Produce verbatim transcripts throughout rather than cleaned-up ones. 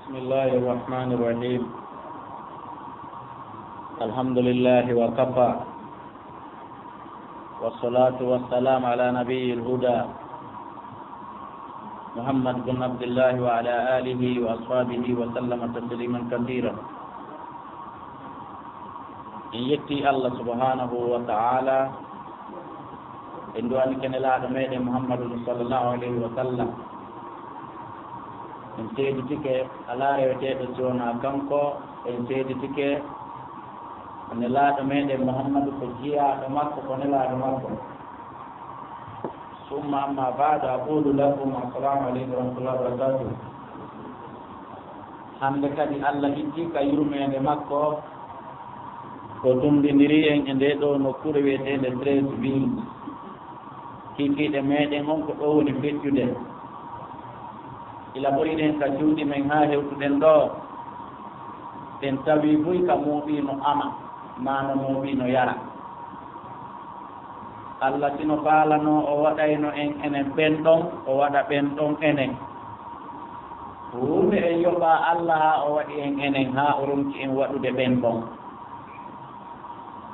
بسم الله الرحمن الرحيم. الحمد لله وكفى. والصلاة والسلام على نبي الهدى محمد بن عبد الله وعلى آله وأصحابه وسلم تسليما كثيرا. En yetti Allah subhanahu wa ta'ala, en du'ani ke Nelaaɗo meɗen Muhammadun sallallahu alayhi wa sallam. En seeditike alaa reweteeɗo si wonaa kanko, en seeditike Nelaaɗo meɗen Muhammadu ko jiyaaɗo makko, ko Nelaaɗo makko. Summa amma ba'du, aqulu lakum, assalamu aleykum wa rahmatullahi wa barakatuh. Hannde kadi, Allah itti ka yurmeende makko, o tummbindiri en e ndee ɗoo nokkuure wiyeteende Treichville. Kiikiiɗe meɗen on ko ɗoo woni feƴƴude. Ila ɓoriɗen ka cuuɗi men haa hewtuɗen ɗoo, en tawi buy ka mooɓiino ama, maa no mooɓiino yara. Allah sino faalanoo, o waɗayno en enen ɓen ɗon, o waɗa ɓen ɗon enen. Huunde en yoɓaa Allah haa o waɗi en enen, haa o ronki en waɗude ɓen ɗon.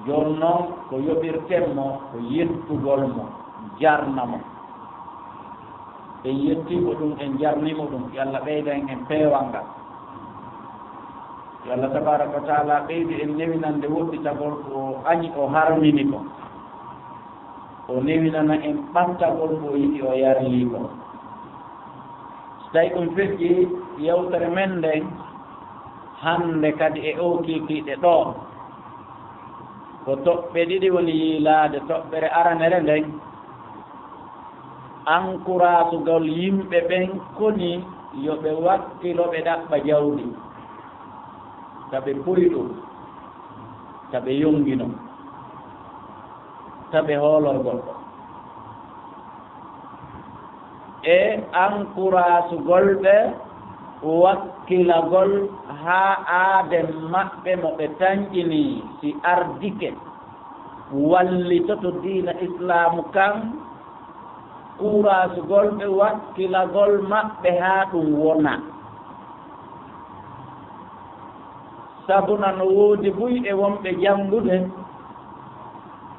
Jooni non, ko yoɓirten mo, ko yettugol mo, jarna mo. En yettii mo ɗum, en jarnii mo ɗum, yo Allah ɓeyda en, en peewal ngal. Yo Allah tabaaraka wa taala ɓeydu en newinande woɗɗitagol ko o añi, o harmini ko. O newinana en ɓattagol ko o yiɗi, o yarlii ko. So tawi ɗum feƴƴi yewtere men nden, hannde kadi e oo kiikiiɗe ɗoo, ko toɓɓe ɗiɗi woni yiilaade. Toɓɓere aranere nden, ankuraasugol yimɓe ɓen koni yo ɓe wakkilo, ɓe ɗaɓɓa jawdi, ta ɓe puri ɗum, ta ɓe yongino, ta ɓe hoolor goɗɗo. E ankuraasugol ɓe wakkilagol haa aaden maɓɓe mo ɓe tanƴini, si ardike, wallitoto diina Islaamu kan, kuraasugol ɓe wakkilagol maɓɓe haa ɗum wona. Sabuna no woodi buy e wonɓe janngude,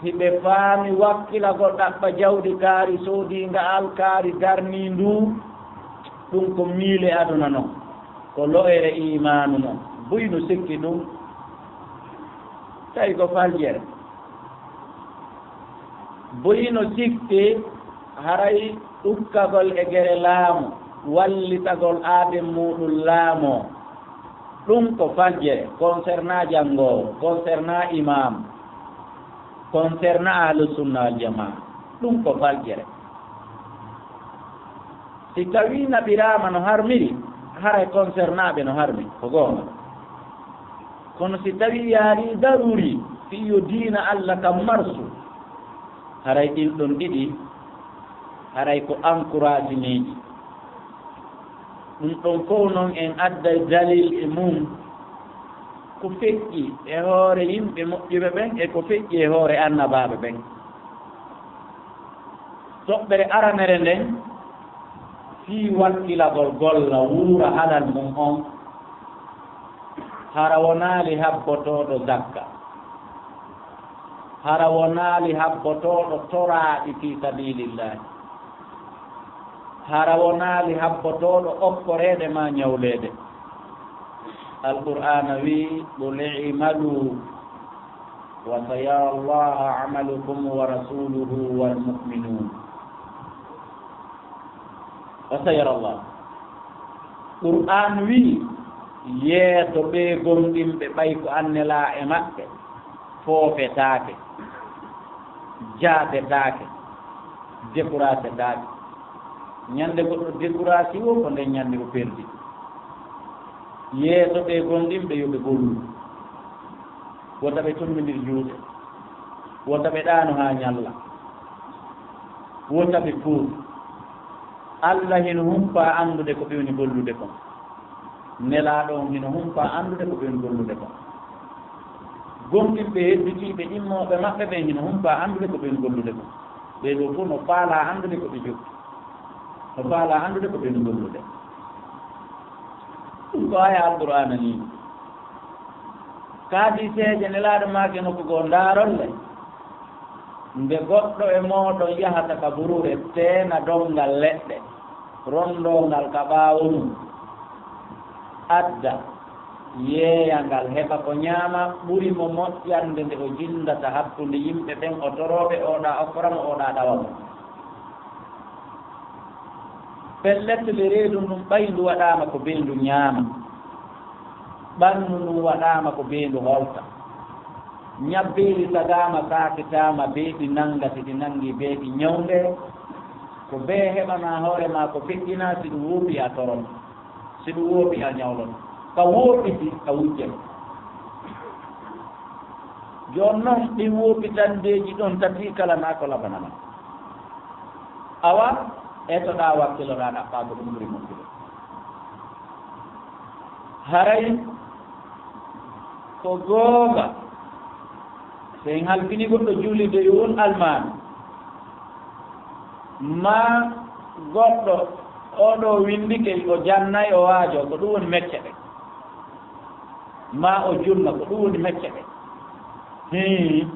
hiɓe faami wakkilagol ɗaɓɓa jawdi kaari soodiinga alkaari darnii ndu, ɗum ko miile aduna non, ko lo'ere iimaanu non. Buy no sikki ɗum, tawi ko faljere. Buy no sikki haray ɗukkagol e gere laamu, wallitagol aaden muuɗum laamoo. Ɗum ko faljere, concernant janngoowo, concernant imam, concernant ahlu sunna wal jamaa. Ɗum ko faljere. Si tawii naɓiraama no harmiri, haray concernaaɓe no harmi, ko goonga. Kono si tawii yaarii daruuri, fii yo diina Alla kan marsu, haray ɗin ɗon ɗiɗi, haray ko encourageneeji. Ɗum ɗon fow non en adday dalil e mum, ko feƴƴi e hoore yimɓe moƴƴuɓe ɓen e ko feƴƴi e hoore annabaaɓe ɓen. Toɓɓere aranere nden, fii wakkilagol golla wuura halal mum on, hara wonaali habbotooɗo zakka, hara wonaali habbotooɗo toraaɗi fii sabiilillaahi, hara wonaali habbotooɗo okkoreede maa ñawleede. Alqur'aana wi'i, "Qul i'malu wa sayara Allahu amalukum wa rasuluhu wal mu'minun." Wa sayara Allah. Qur'aan wi'i, yeeto ɓee gomɗinɓe ɓay ko an nelaa e maɓɓe, foofetaake, jaatetaake, dekurasetaake. Ñande goɗɗo dekurasi wo ko nden ñande o perdi. Yeeso ɓe gomɗinɓe yo ɓe gollu. Wota ɓe tummbindir juuɗe. Wota ɓe ɗaano haa ñalla. Wota ɓe puur. Alla hino humpaa anndude ko ɓe woni gollude kon. Nelaaɗo on hino humpaa anndude ko ɓe woni gollude kon. Gomɗinɓe hedditiiɓe ɗimmooɓe maɓɓe ɓen hino humpaa anndude ko ɓe woni gollude kon. Ɓee ɗoo fof no faalaa anndude ko ɓe jokki. No faalaa anndude ko ɓe woni gollude. Ɗum ko aya Alqur'aana nii. Ka hadiiseeje Nelaaɗo maaki nokku goo, ndaaron le. Nde goɗɗo e mooɗon yahata ka buruure, teena donngal leɗɗe, ronndoo ngal ka ɓaawo mum, adda, yeeya ngal, heɓa ko ñaama, ɓuri mo moƴƴande nde o jinndata hakkunde yimɓe ɓen, o toroo ɓe, oɗa okkora mo, oɗa ɗawa mo. Pellet, le reedu ndun, ɓay ndu waɗaama ko bee ndu ñaama, ɓanndu ndun waɗaama ko bee ndu holta, ñabbeeli sagaama, saakitaama bee ɗi nannga, si ɗi nanngi bee ɗi ñawnde, ko bee heɓanaa hoore maa ko feƴƴinaa, si ɗum woopi a toron, si ɗum woopi a ñawlon, ka wooɗɗiti a wujjan. Jooni non, ɗin woopitandeeji ɗon tati kala naa ko labana ma. Awa, etoɗaa, wakkiloɗaa, ɗaɓɓaa ko ɗum ɓuri moƴƴude. Haray ko goonga, so en halfini goɗɗo juulirde yo won almaami, maa goɗɗo oo ɗoo winndike, o jannay, o waajoo, ko ɗum woni mecce ɗe. Maa o junna, ko ɗum woni mecce ɗe. Hii,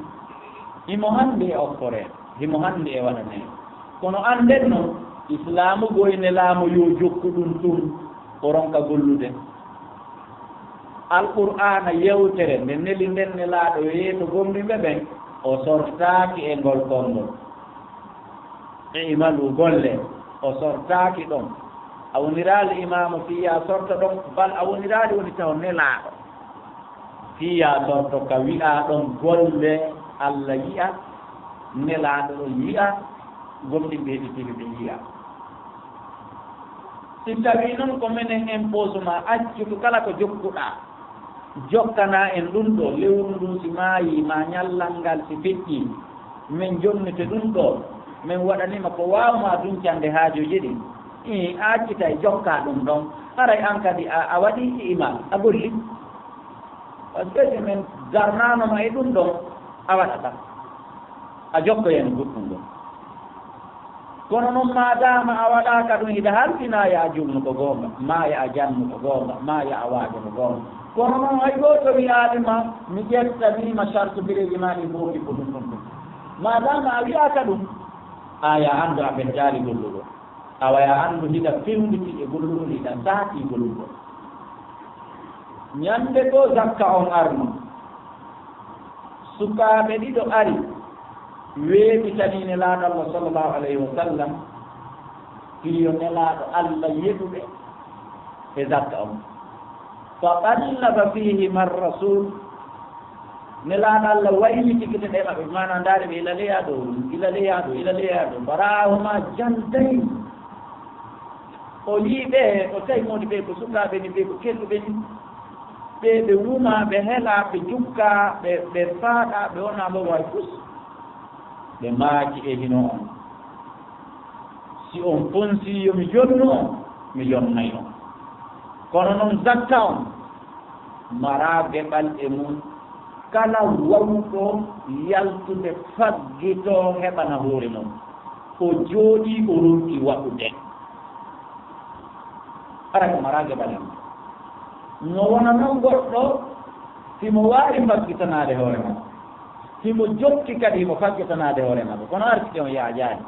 himo hannde e okkoree, himo hannde e waɗanee. Kono annden non, Islaamu goyne laamu yo jokku ɗum tun, o ronka gollude. Alqur'aana yewtere nde neli nden Nelaaɗo yeeso gomɗinɓe ɓen, o sortaaki e ngol konngol. I'malu, golle, o sortaaki ɗon. A woniraali imaamu fii yaa sorto ɗon, bal a woniraali woni taw Nelaaɗo. Fii yaa sorto ka wi'aa ɗon golle Alla yi'a, Nelaaɗo ɗon yi'a, gomɗinɓe heɗitiri ɓe yi'a. Si tawii non ko menen en poosumaa accutu kala ko jokkuɗaa, jokkanaa en ɗum ɗoo, lewru ndun si maayii, maa ñallal ngal si feƴƴii, men jonnite ɗum ɗoo, men waɗanima ko waawmaa duncande haajuuji ɗin. Ii, a accitay jokkaa ɗum ɗon, haray an kadi a, a waɗii i'maal, a golli. Parce que si men darnaano ma e ɗum ɗon, a waɗataa. A jokkoyani goɗɗum ɗon. Kono non, maadaama a waɗaaka ɗum, hiɗa halfinaa yo a julnu ko goonga, maa yo a jannu ko goonga, maa yo a waajo ko goonga. Kono non, hay gooto wi'aali ma, mi ƴettanii ma sartu bireeji maa ɗin fof, ko ɗum ɗon ɗum. Maadaama a wi'aaka ɗum, a yo a anndu a ɓeddaali gollugol. Awa yo a anndu hiɗa fewnditi e gollugol, hiɗa saakii gollugol. Ñande goo zakka on arno, sukaaɓe ɗiɗo ari, weeɓitanii Nelaaɗo Allah, sallallahu alayhi wa sallam, fii yo Nelaaɗo Allah yeɗu ɓe e zakka on. Fa qallaba fiihima ar-rasuul, Nelaaɗo Allah wayliti gite ɗe maɓɓe, maanaa, ndaari ɓe ila leyaa ɗoo, ila leyaa ɗoo, ila leyaa ɗoo, faraahumaa janday. O yi'i ɓe, o tawi mawɗi ɓe ko sukaaɓe ni, ɓe ko kelɗuɓe ni. Ɓe, ɓe wumaa, ɓe helaa, ɓe jukkaa, ɓe, ɓe faaɗaa, ɓe wonaa mbo wawi fus. Ɓe maaki e hino on. Si on ponsii yo mi jonnu on, mi jonnay on. Kono non zakka on, maraa geɓal e mun. Kala wawɗo yaltude faggitoo heɓana hoore mum, o jooɗii, o ronki waɗude. Hara ko maraa geɓal e mum. No wona non goɗɗo, himo waawi faggitanaade hoore makko. Himo jokki kadi himo faggitanaade hoore makko. Kono arti on yaajaani.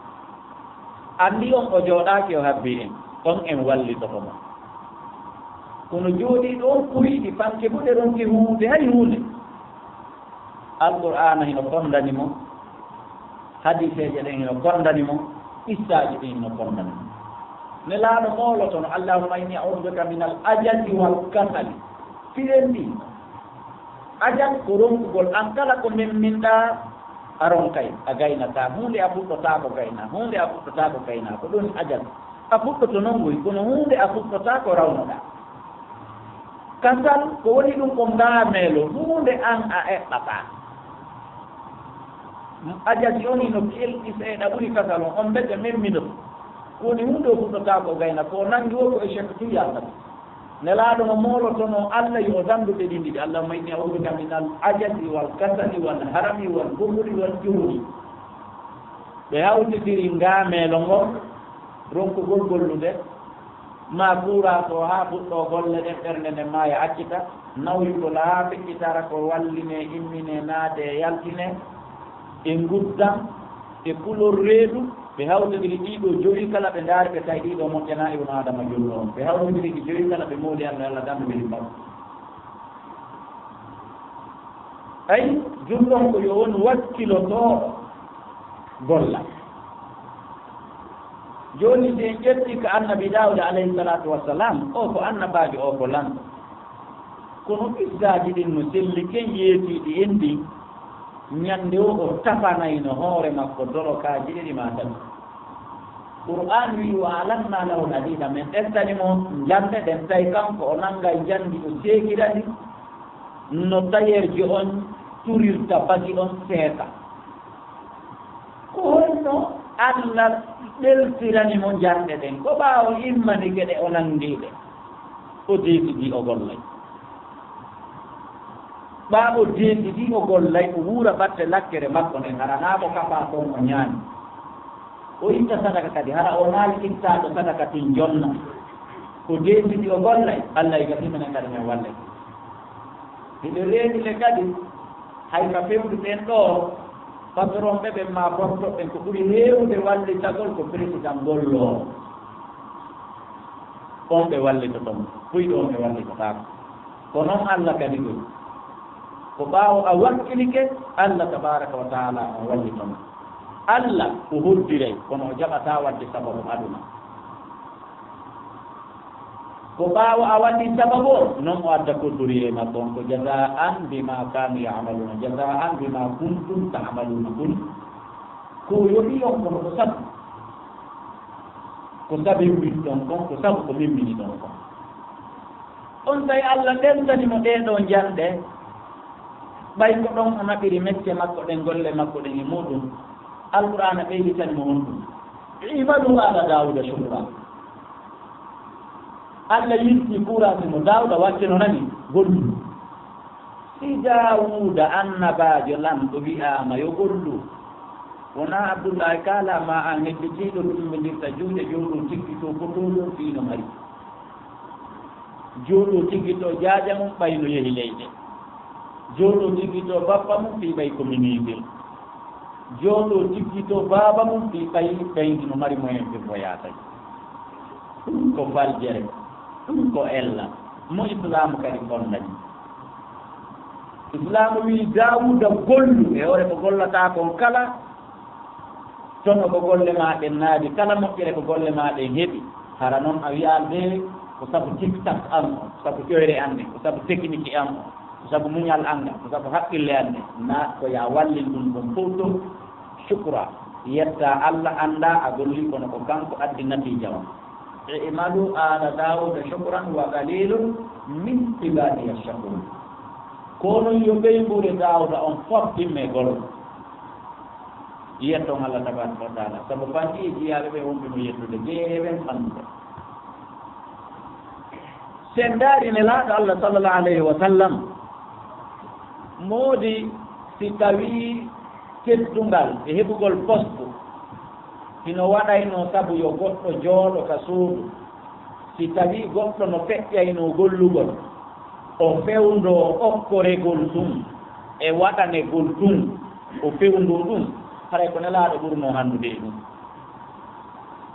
Anndi on o jooɗaaki o habbii en, on en wallitoto mo. Kono jooɗiiɗo on ko yiɗi fanke buɗe ronki huunde, hay huunde. Alqur'aana hino konndani mo, hadiiseeje ɗen hino konndani mo, qissaaji ɗin hino konndani mo. Nelaaɗo moolotono, "Allahumma inni a'udhu bika min al-ajazi wal kasali." Firen ɗi. Ajal ko ronkugol an kala ko memminɗaa, a ronkay, a gaynataa. Huunde a fuɗɗotaako gaynaa, huunde a fuɗɗotaako gaynaa, ko ɗum ajal. A fuɗɗoto non ngoy, kono huunde a fuɗɗotaako rawnoɗaa. Kasal, ko woni ɗum ko ngaameelo, huunde an a eɓɓataa. Ajal si on hino kelɗi seeɗa ɓuri kasal on, on mbete memminoto. Ko woni huunde o fuɗɗotaako gayna, ko o nangi o ko échec tun yaltata. Nelaaɗo no moolotonoo Alla yo o danndu ɓe ɗin ɗiɗi. Allahumma inni a'udhu bika min al-ajazi wal kasali wal harami wal bukhli wal juhli. Ɓe hawtitiri ngaameelo ngon, ronkugol gollude, Ma kuuraa so haa fuɗɗoo golle ɗen, ɓernde nden maaya accita, nawyugol haa feƴƴitara ko wallinee, imminee, naadee, yaltinee, e nguddan, e kulol reedu, ɓe hawtindiri ɗii ɗoo jowi kala, ɓe ndaari, ɓe tawi ɗii ɗoo moƴƴanaa Ibnu Aadama julɗo on. Ɓe hawtindiri ɗi jowi kala, ɓe mooli Alla, Alla tan weli mbaɗu. Ay, julɗo on ko yo won wakkilotooɗo golla. Jooni, si en ƴetti ka Annabi Daawuda, alayhi salaatu wassalam, o ko annabaajo, o ko lanɗo. Kono qissaaji ɗin no selli, ken yeetiiɗi en ɗin, ñande o, o tafanayno hoore makko dolokaaji ɗiɗi maa tati. Qur'aan wi'i, "Wa alannaa lahul hadiida", men ɓeddani mo njande ɗen, tawi kanko o nangay njandi, o seekira ndi, no tayeerjo on turirta bagi on seeka. Ko honno Alla ɓeltirani mo njande ɗen? Ko ɓaawo immanike ɗe o nangii ɗe, o deesidi o gollay. Ɓaawo deesidi o gollay, o wuura batte lakkere makko nden, hara naa ko kafaa kon o ñaami. O itta sadaka kadi, hara o naali ittaaɗo sadaka tun jonna. Ko deesidi o gollay, Alla wi'i, "Gasi minen kadi men wallay." Hiɗo reeni le kadi, hay ka fewndo ɓen ɗoo, patron ɓe ɓen maa borto ɓen, ko ɓuri heewude wallitagol ko président golloowo. On ɓe wallitoto mo, kuyɗo on ɓe wallitotaako. Ko non Alla kadi ɗum. Ko ɓaawo a wakkilike, Alla tabaaraka wa taala on wallito ma. Alla ko hoddiray, kono o jaɓataa waɗde sababu aduna. Ko ɓaawo a waɗi sababu o, non o adda koddoriyee makko on, ko jazaa'an bimaa kaanu ya'maluuna, jazaa'an bimaa kuntum ta'maluuna. Kun ko yoɓi on, kono ko sabu, ko sabu mbiɗon kon, ko sabu ko min mini ɗon kon. On tawi Alla ɓeydani mo ɗee ɗoo njanɗe, ɓay ko ɗon o naɓiri mecce makko ɗen, golle makko ɗen e muuɗum. Alqur'aana ɓeyditani mo honɗum? "I'malu aala Daawuda shukra." Alla yilti kuuraasi mo Daawuda wattino nani gollu. Si Daawuda annabaajo lanɗo wi'aama yo gollu, wonaa Abdullaahi kaalaama an hedditiiɗo ɗum ɓe ndirta juuɗe jooɗo tiggitoo ko ɗum ɗum fii no mari. Jooɗo tiggitoo jaaja mum ɓay no yehi leyɗe. Jooɗo tiggitoo bappa mum fii ɓay ko ministir. Jooɗo tiggitoo baaba mum fii ɓay ɓayndi no mari moyen de voyage. Ɗum ko faljere. Ɗum ko ella. Mo Islaamu kadi fondani. Islaamu wi'i Daawuda gollu e hoore ko gollataa kon kala. Tono ko golle maa ɗen naadi, kala moƴƴere ko golle maa ɗen heɓi. Hara non a wi'aa de ko sabu tiktak an o, ko sabu ƴoyre an ne, ko sabu tekniki an o, ko sabu muñal an ngal, ko sabu haqqille an ne. Na ko yaa wallin ɗum ɗon fow to shukra, yetta Alla, anndaa a golli kono ko kanko addi natiija on. "I'malu aala Daawuda shukran wa qaliilun min ibaadiya shakuur." Ko onon yo ɓeynguure Daawuda on fof timme gol. Yetton Alla tabaaraka wa taala, sabu fanɗi e jiyaaɓe ɓe wonɓe mo yettude, jeehe ɓen fanɗude. Sen ndaari Nelaaɗo Alla sallallahu alayhi wa sallam, moodi si tawii teddungal e heɓugol postu hino waɗaynoo sabu yo goɗɗo jooɗo ka suudu, si tawii goɗɗo no feƴƴaynoo gollugol, o fewndoo okkoregol tun e waɗanegol tun, o fewndoo ɗum, haray ko Nelaaɗo ɓurnoo hanndude e ɗum.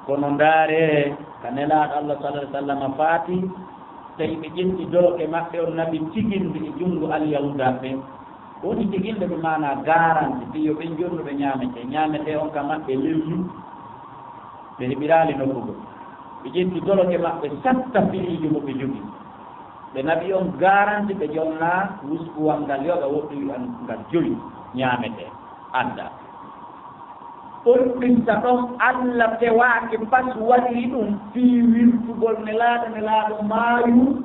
Kono ndaaree ka Nelaaɗo Alla sallallahu alayhi wa sallam faati, tawi ɓe ƴetti doloke maɓɓe on, naɓi tiginde e junngo Alyahuudaaɓe ɓen. Ko woni tiginde? Ɓe maanaa garanti, fii yo ɓen jonnuɓe ñaametee, ñaametee on ka maɓɓe lelli, ɓe heɓiraali nokkugol. Ɓe ƴetti doloke maɓɓe satta firiijo mo ɓe jogii. Ɓe naɓi on garanti, ɓe jonnaa wuskuwal ngal yoga woɗɗoyi an ngal jowi ñaametee, adda. On qissa ɗon, Alla tewaaki pas waɗiri ɗum fii wirtugol Nelaaɗo, Nelaaɗo maayu,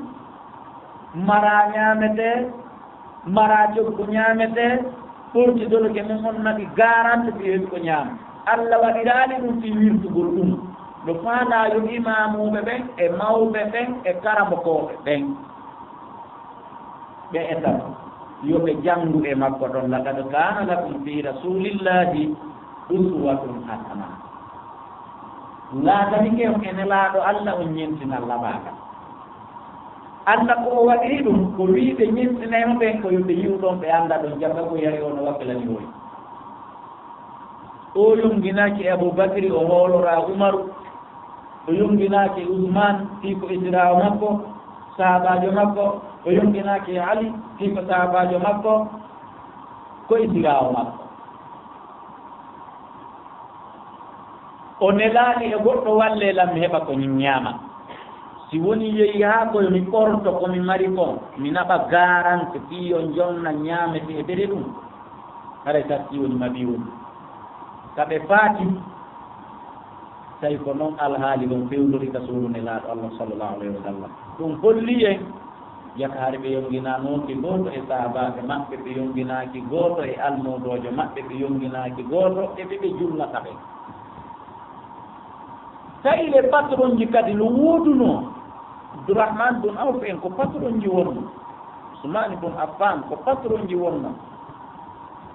maraa ñaametee, maraa coggu ñaametee, ɓorti doloke mum on naɓi garanti fii heɓi ko ñaama. Alla waɗiraali ɗum fii wirtugol ɗum. No faandaa yo imaamuuɓe ɓen e mawɓe ɓen e karamokooɓe ɓen. Ɓe e tato, yo ɓe janngu e makko ɗon, "Laqad kaana lakum fii rasuulillaahi uswatun hasana." Laatanike on e Nelaaɗo Alla on ñentinal laɓaagal. Alla ko o waɗiri ɗum, ko wii ɓe ñentinay mo ɓen, ko yo ɓe yi'u ɗon, ɓe annda ɗon, jannga ko yari on o wakkilani woy. O yonnginaaki e Abuu Bakri, o hooloraa Umaru. O yonnginaaki e Usmaan, fii ko isiraawo makko, sahaabaajo makko. O yonnginaaki e Ali, fii ko sahaabaajo makko, ko isiraawo makko. O nelaali e goɗɗo wallee lan mi heɓa ko ñaama. Si woni yehi haa ko yo mi ɓorto ko mi mari kon, mi naɓa garante fii yo njonna ñaamete e bere ɗum, haray satti woni maɓi woni. Ka ɓe faati, tawi ko non alhaali on fewndori ka suudu Nelaaɗo Allah sallallahu alayhi wa sallam. Ɗum holli en, jaka hari ɓe yonnginaanooki gooto e sahaabaaɓe maɓɓe, ɓe yonnginaaki gooto e almuudoojo maɓɓe, ɓe yonnginaaki gooto e ɓe ɓe jullata ɓe. Tawi le patronji kadi no woodunoo. Abdurahman bun Awf en ko patronji wonno. Usmaani bun Affan ko patronji wonno.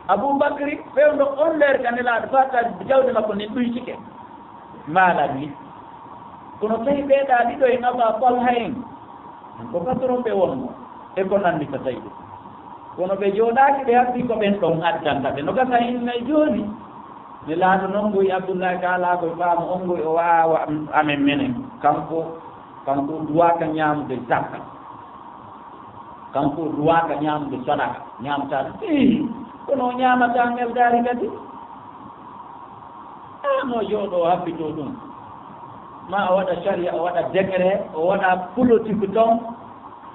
Abuu Bakri, fewndo on nder ka Nelaaɗo, faa ka jawdi makko ndin ɗuytike. Maalan ni. Kono tawi ɓee ɗaa ɗiɗo en, Abaa Talha en, ko patron ɓe wonno, e ko nanndi ka tawi ɗum. Kono ɓe jooɗaaki, ɓe habbii ko ɓen ɗon addanta ɓe. No gasa inna e jooni. Nelaaɗo non ngoy Abdullahi kaalaa koy faamu on ngoy o waawa amen menen. Kanko, kanko duwaaka ñaamude zakka. Kanko duwaaka ñaamude sadaka. Ñaamtaa ɗum. Ii, kono o ñaamataa ngeldaari kadi. Aa, no jooɗoo habbitoo ɗum. Ma o waɗa sariya, o waɗa décret, o waɗa politique ton.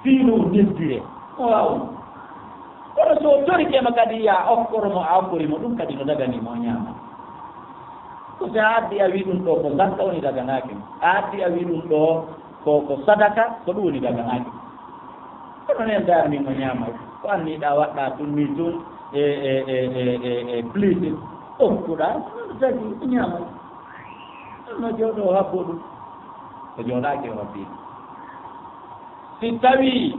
Fii no ndeddire. O waaw. Kono so o torike ma kadi, ya okkoro mo, a okkori mo, ɗum kadi no daganii mo, o ñaama. Ko si a addi a wii ɗum ɗo ko zakka woni daganaaki mo. A addi a wii ɗum ɗo ko, ko sadaka, ko ɗum woni daganaaki mo. Kono nen daarni mo ñaama. Ko anniɗaa waɗɗaa tun ni tun e, e, e, e, e, e pliiti. Okkuɗaa, tagi ñaama. No jooɗoo habbo ɗum. Ko jooɗaaki o habbii. Si tawii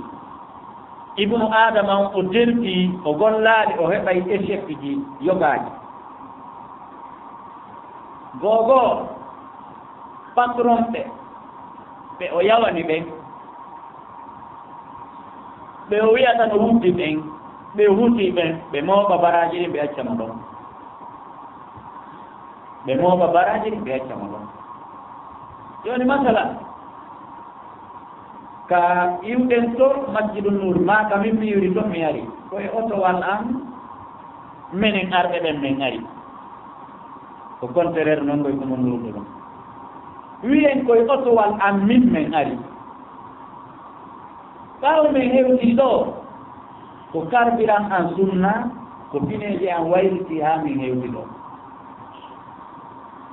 Ibnu Aadama on o dertii, o gollaali, o heɓay échec ji yogaaji. Googoo, patron ɓe, ɓe o yawani ɓen, ɓe o wi'ata no wuddi ɓen, ɓe huutii ɓen, ɓe mooɓa baraaji ɗin, ɓe acca mo ɗon. Ɓe mooɓa baraaji ɗin, ɓe acca mo ɗon. Jooni, masalan, ka iwɗen to Masjidun Nuur, maa ka min mi iwri ton mi ari, ko e otowal an menen arɓe ɓen men ari. Ko contraire non, koy ko mo nurɗo ɗon. Wi'en koy otowal an min men ari. Ɓaawo men hewtii ɗoo, ko carburant an sunna, ko pineeji an wayliti haa min hewti ɗoo.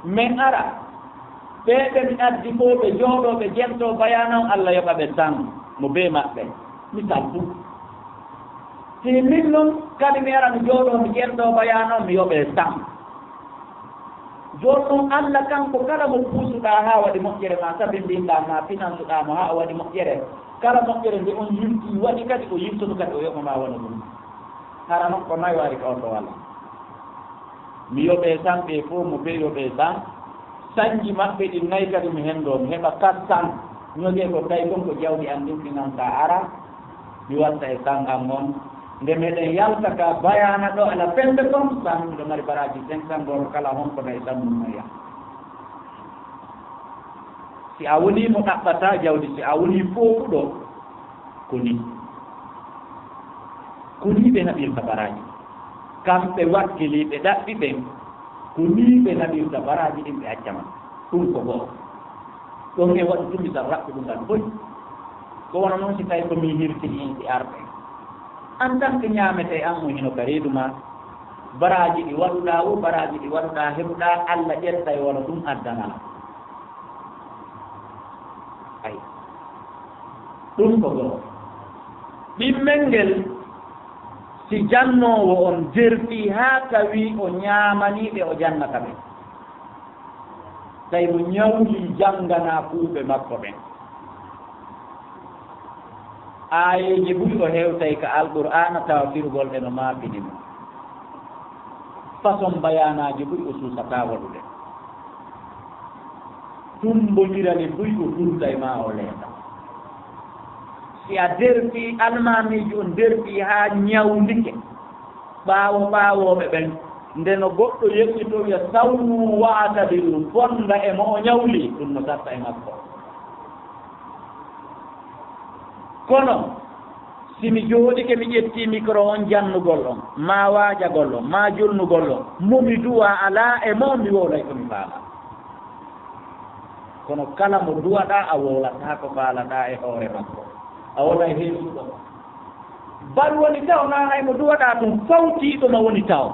Men ara, ɓee ɓe mi addi fow ɓe jooɗoo, ɓe jentoo bayaana on, Alla yoɓa ɓe tan, mo bee maɓɓe. Misal fu. Si min non kadi mi ara mi jooɗoo, mi jentoo bayaana on, mi yoɓee tan. Jooni non, Alla kanko, kala mo puusuɗaa haa waɗi moƴƴere, maa sabindiɗaa, maa finansuɗaa mo haa o waɗi moƴƴere, kala moƴƴere nde on yiltii waɗi kadi, o yiltoto kadi, o yoɓa maa wano ɗum. Hara non ko nayo ari ka on ɗo wala. Mi yoɓee tan ɓe fow, mo bee yoɓee tan. Sanji maɓɓe ɗin nayi kadi mi henndoo, mi heɓa quatre cents. Ñogee ko tawi kon ko jawdi an ndin finansaa ara. Mi watta e sanngam mon. Nde meɗen yalta ka bayaana ɗo, ala pembe kon, saabu miɗo mari baraaji cinq cents, gooto kala honko nayi tan mum no yaha. Si a wonii mo ɗaɓɓataa jawdi, si a wonii foofuɗo, ko nii. Ko nii ɓe naɓirta baraaji. Kamɓe wakkilii ɓe ɗaɓɓi ɓen, ko nii ɓe naɓirta baraaji ɗin ɓe acca ma. Ɗum ko go'o. Ɗon en waɗu tun misal raɓɓuɗungal foy. Ko wano non si tawi ko min hirtini en si arɓe. En tant que ñaametee an on hino ka reedu maa, baraaji ɗi waɗuɗaa woo, baraaji ɗi waɗuɗaa heɓuɗaa, Alla ƴettay wano ɗum addanaa. Ay. Ɗum ko go'o. Ɗimmel ngel, si jannoowo on jertii haa tawi o ñaamanii ɓe o jannata ɓe. Tawi mo ñawlii jannganaa kuuɓe makko ɓen. Aayeeje buy o hewtay ka Alqur'aana tawa firugol ɗe no maapini mo. Façon bayaanaaji buy o suusataa waɗude. Tummbondira le buy, o durta e maa, o leeta. Si a dertii, almaamiijo on dertii haa ñawndike, ɓaawo ɓaawooɓe ɓen, nde no goɗɗo yeccitoo wi'a, "Sawwu wa'tadilu," fonda e mo o ñawli, ɗum no darta e makko. Kono, si mi jooɗike, mi ƴettii mikro on, jannugol on, maa waajagol on, maa julnugol on, mo mi duwa alaa e mo mi wowlay ko mi faama. Kono kala mo duwaɗaa, a wowlataa ko faalaɗaa e hoore makko. A wonay heesuɗo. Bal woni taw, naa hay mo duwaɗaa ɗum, fawtiiɗo ma woni taw.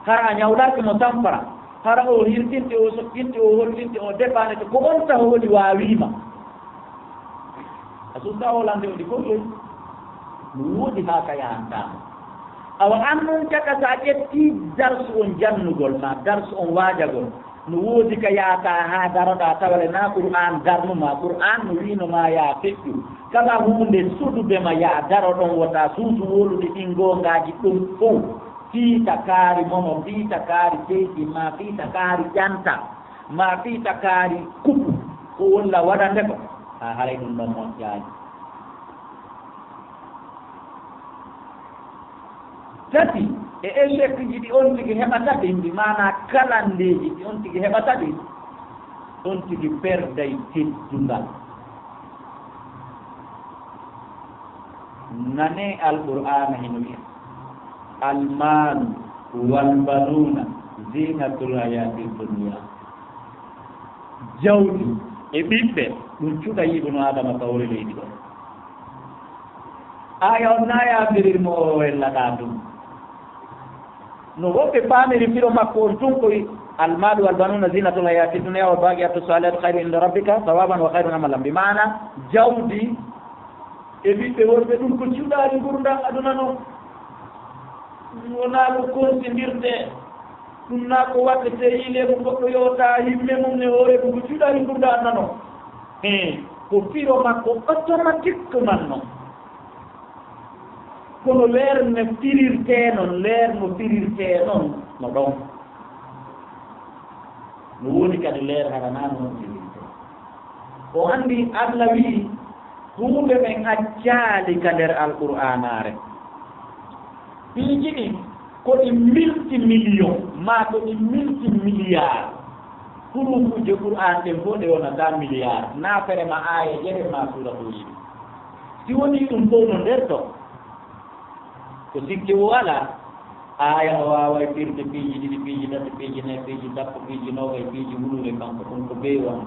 Hara a ñawlaaki mo tampara. Hara o hirtinte, o soɓɓinte, o hollinte, o defaande to ko on taho woni waawiima. A suusa o lande o ɗi fof ley. No woodi haa ka yahantaa. Awa, an noon caka, so a ƴettii darsu on jannugol ma, darsu on waajagol, no woodi ka yahataa haa daroɗaa tawale naa Qur'aan darnu ma. Qur'aan no wi'no ma yaa feƴƴu. Kala huunde sodude ma yaa daro ɗon, wota suusu wowlude ɗin goongaaji ɗum fow. Fiita kaari momo, fiita kaari seydi ma, fiita kaari ƴanta. Ma fiita kaari kupu ko wolla waɗande ko, haa haray ɗum ɗon moƴƴaani. Tati, e échec ji ɗi on tigi heɓata ɗin, bi maanaa kalandeeji ɗi on tigi heɓata ɗin, on tigi perday teddungal. Nane Alqur'aana hino wi'a, "Almaalu wal banuuna ziinatul hayaati dunya." Jawdi e ɓiɓɓe, ɗum cuɗay ibnu Aadama ka woni leydi ɗo. Aya on na yaafirir mo o wellaɗaa ɗum. No woɓɓe paamiri firo makko on tun koy, "Almaalu wal banuuna ziinatul hayaati dunya wal baaqiyatu saalihaatu khayrun inda rabbika sawaaban wa khayrun amalan." Bi maana, jawdi e ɓiɓɓe worɓe, ɗum ko cuɗaari ngurndan aduna non. Ɗum wonaa ko konsindirtee. Ɗum naa ko waɗetee yiilee ko goɗɗo yowta himme mum ne hoore mum, ko cuɗaari ngurndan aduna non. Ee, ko firo makko automatiquement non. Kono leer no firirtee non, leer no firirtee non, no ɗon. No woodi kadi leer hara naa no on firirtee. O anndi Alla wi'i, huunde men accaali ka nder Alqur'aanaare. Piiji ɗin ko ɗi multimillion, maa ko ɗi multimilliard. Huruufuuje Qur'aan ɗen fof ɗe wonataa milliard. Naa fere ma aaya jeɗe maa suura ɗo yiɗi. Si wonii ɗum fof no nder to, ko sikke wo alaa, aaya o waaway firde piiji ɗiɗi, piiji tati, piiji nayi, piiji sappo, piiji noogay, piiji wuluure kanko ɗum ko bee won.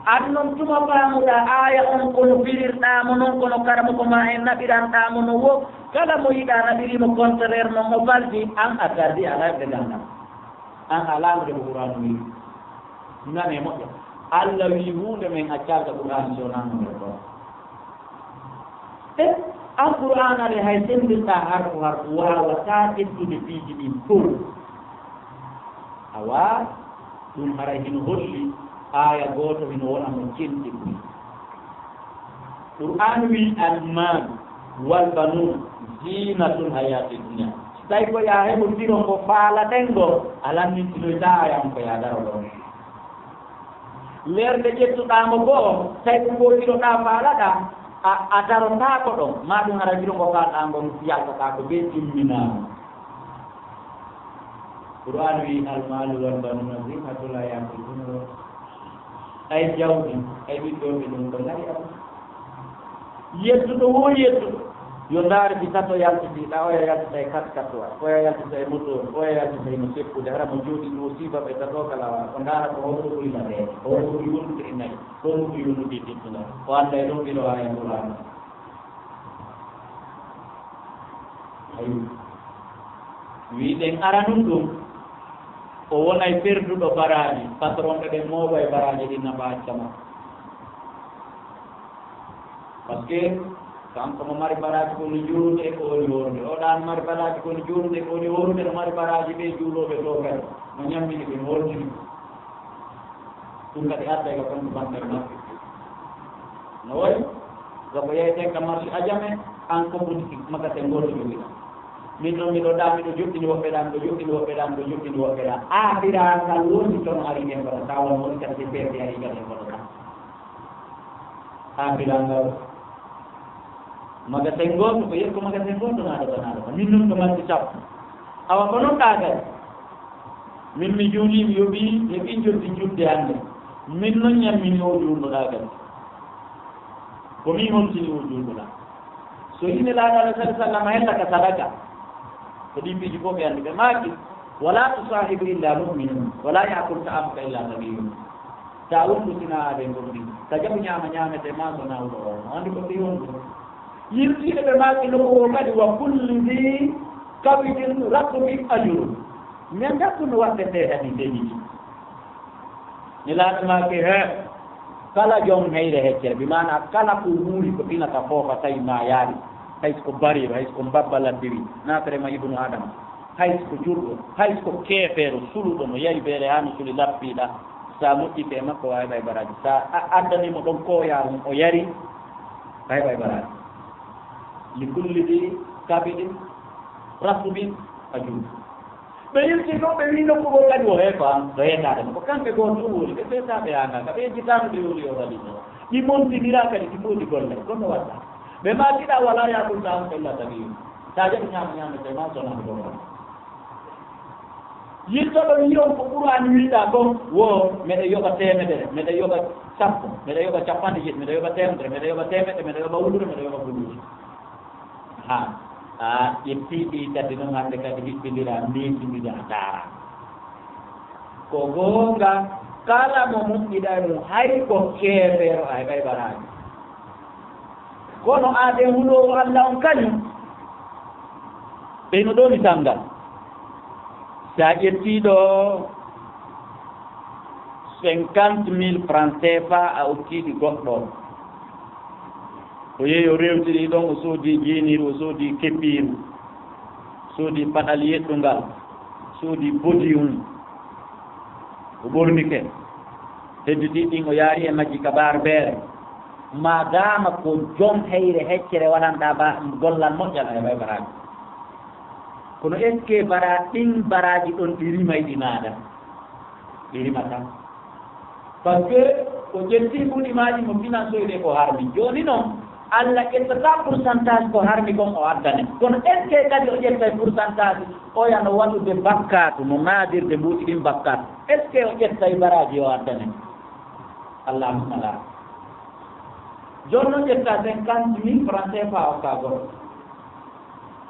An non tuma faamuɗaa aaya on kono firirɗaa mo non, kono karamoko maa en naɓiranɗaa mo non wo, kala mo yiɗaa naɓirii mo contraire non o baldi, an a tardi alaa ɓe ganndal. An a laamɗo ko Qur'aanu wi'i. Nane moƴƴo. Alla wi'i huunde men accaaka Qur'aanu si wonaa no nder ɗon. E an Qur'aana le hay senndirɗaa harfu harfu waawataa ƴettude piiji ɗin fow. Awa, ɗum haray hino holli aaya gooto hino wona mo centi buy. Qur'aan wi'i, "Almaalu wal banuuna ziinatul hayaati dunya." So tawi ko yaa heɓo firo ngo faalaɗen ngo, a lannintinoytaa aaya on ko yaa daro ɗon. Leerde ƴettuɗaa mo goo, tawi ko ngoo firoɗaa faalaɗaa, a, a darotaako ɗon. Maa ɗum hara firo ngo faalaɗaa ngo yaltataako bee timminaama. Qur'aan wi'i, "Almaalu wal banuuna ziinatul hayaati dunya." Ay jawdi, ay ɓiɓɓe wonɓe ɗum ko ngari am. Yettuɗo wo yettuɗo. Yo ndaar bi tato yaltitiiɗa, oya yaltita e quatre quatre wa, oya yaltita e motoor, oya yaltita e no seppude, hara mo jooɗi ɗo siiba ɓe tato kala wa, o ndaara ko honɗo ɓuri nadeede, ko honɗo ɓuri wondude e nayi, ko honɗo ɓuri wondude e teddungal. O annda e ɗon ɓiɗo aya Qur'aan. Ayi. Wiɗen aranun ɗum, o wonay perduɗo baraaji, patron ɓe ɓen mooɓay baraaji ɗin nafa accama. Parce que kanko mo mari baraaji ko woni juulude e ko woni worude. O ɗan mari baraaji ko woni juulude e ko woni worude, no mari baraaji ɓe juulooɓe to kadi. No ñammini ɓe, no wontini. Ɗum kadi adda e ka compte bancaire maɓɓe. No wayi, sabu yeyten ka marché Adjamé, an ko boutique magasin gooto jogiɗa. Min noon miɗo ɗaa, miɗo joɗɗini woɓɓe ɗaa, miɗo joɗɗini woɓɓe ɗaa, miɗo joɗɗini woɓɓe ɗaa. Aafiraagal woni toon ari nden kono, tawa woni kadi si peepe ari kadi kono tan. Aafiraagal. Magasin gooto, ko yetto magasin gooto naɗata, naɗata. Min noon ko mardi sappo. Awa ko noon ɗaa kadi. Min mi juulii, mi yoɓii, heɓii njoɓdi julde hannde. Min noon ñammini o juulno ɗaa kadi. Ko min hontini o juulno ɗaa. So ine laaɗa Alla sallallahu alaihi wasallam hella ka sadaka. Ko ɗin piiji fof ɓe anndi. Ɓe maaki, "Wala tusahibu illa mu'minun, wala ya'kul ta'amaka illa taqiyyun." Ta wondu sina aade ngomɗi. Ka jaɓu ñaama ñaamete ma so nawɗo on. O anndi ko fi wondu. Yiltiiɓe ɓe maaki nokku o kadi, "Wa kulli dhi kabidin ratbin ajrun." Min ngattuno waɗde nde hadise ɗiɗi. Nelaaɗo maaki, he, kala jom heyre heccere, bi maana kala ko wuuri ko tinata foofa tawi ma yaari, hay so ko bariiɗo, hay so ko mbabba laddiri, naafere ma ibnu Adama, hay so ko jurɗo, hay so ko keefeero, suluɗo no yari beere haa no suli lappiɗa, sa moƴƴike e makko, waawi ɓay baraaji. Sa a-, addani mo ɗon koya mum, o yari, hay ɓay baraaji. Li kulli dhi kabidin ratbin ajur. Ɓe yilti ɗo, ɓe wii nokku goo kadi o heefa, ɗo yeetaade mo. Ko kamɓe goo ɗum woni, ɓe feetaaɓe haa ngaaka, ɓe yejjitaano ɓe woni o wali ɗo. Ɗi montindiraa kadi, ɗi mboodi golle, kono waɗta. Ɓe maatiɗaa wala ya'kul ta'amaka illa taqiyyun. Sa jaɓi ñaama, ñaamete ma, so wonaa ko ɗon. Yilto ɗon yiyon ko Qur'aan wiɗaa kon, wo, meɗe yoɓa teemedere, meɗe yoɓa sappo, meɗe yoɓa cappanɗe jeɗɗi, meɗe yoɓa teemedere, meɗe yoɓa teemeɗɗe, meɗe yoɓa wulure, meɗe yoɓa buluuje. Ha, a ƴetti ɗi kadi noon hannde kadi hiɓɓindira, ndiytindira, daara. Ko goonga, kala mo moƴƴiɗa e mum, hay ko keefeero, a heɓay baraaji. Kono aaden huloowo Alla on kañum, ɓeyno ɗoo mi sanngal. Sa ƴetti ɗo cinquante mille francs C F A a okkii ɗi goɗɗo, o yehi o rewtiri ɗon, o soodi jiiniiru, o soodi keppiiru, soodi paɗal yeɗɗungal, soodi bodiyum, o ɓornike. Hedditi ɗin o yaari e majji ka barbeere. Maadaama ko jom heyre heccere waɗanɗaa ba gollal moƴƴal, a heɓay baraaji. Kono est-ce que bara ɗin baraaji ɗon ɗi rimay ɗi maada? Ɗi rimataa. Parce que o ƴetti buuɗi maaji mo finansoyde ko harmi. Jooni noon, Alla ƴettataa pourcentage ko harmi kon o addane. Kono est-ce que kadi o ƴettay pourcentage oya no waɗude bakkaatu, no naadirde mbuuɗi ɗin bakkaatu? Est-ce que o ƴettay baraaji o addane? Allahumma la. Jooni noon ƴetta cinquante mille francs C F A okka goɗɗo.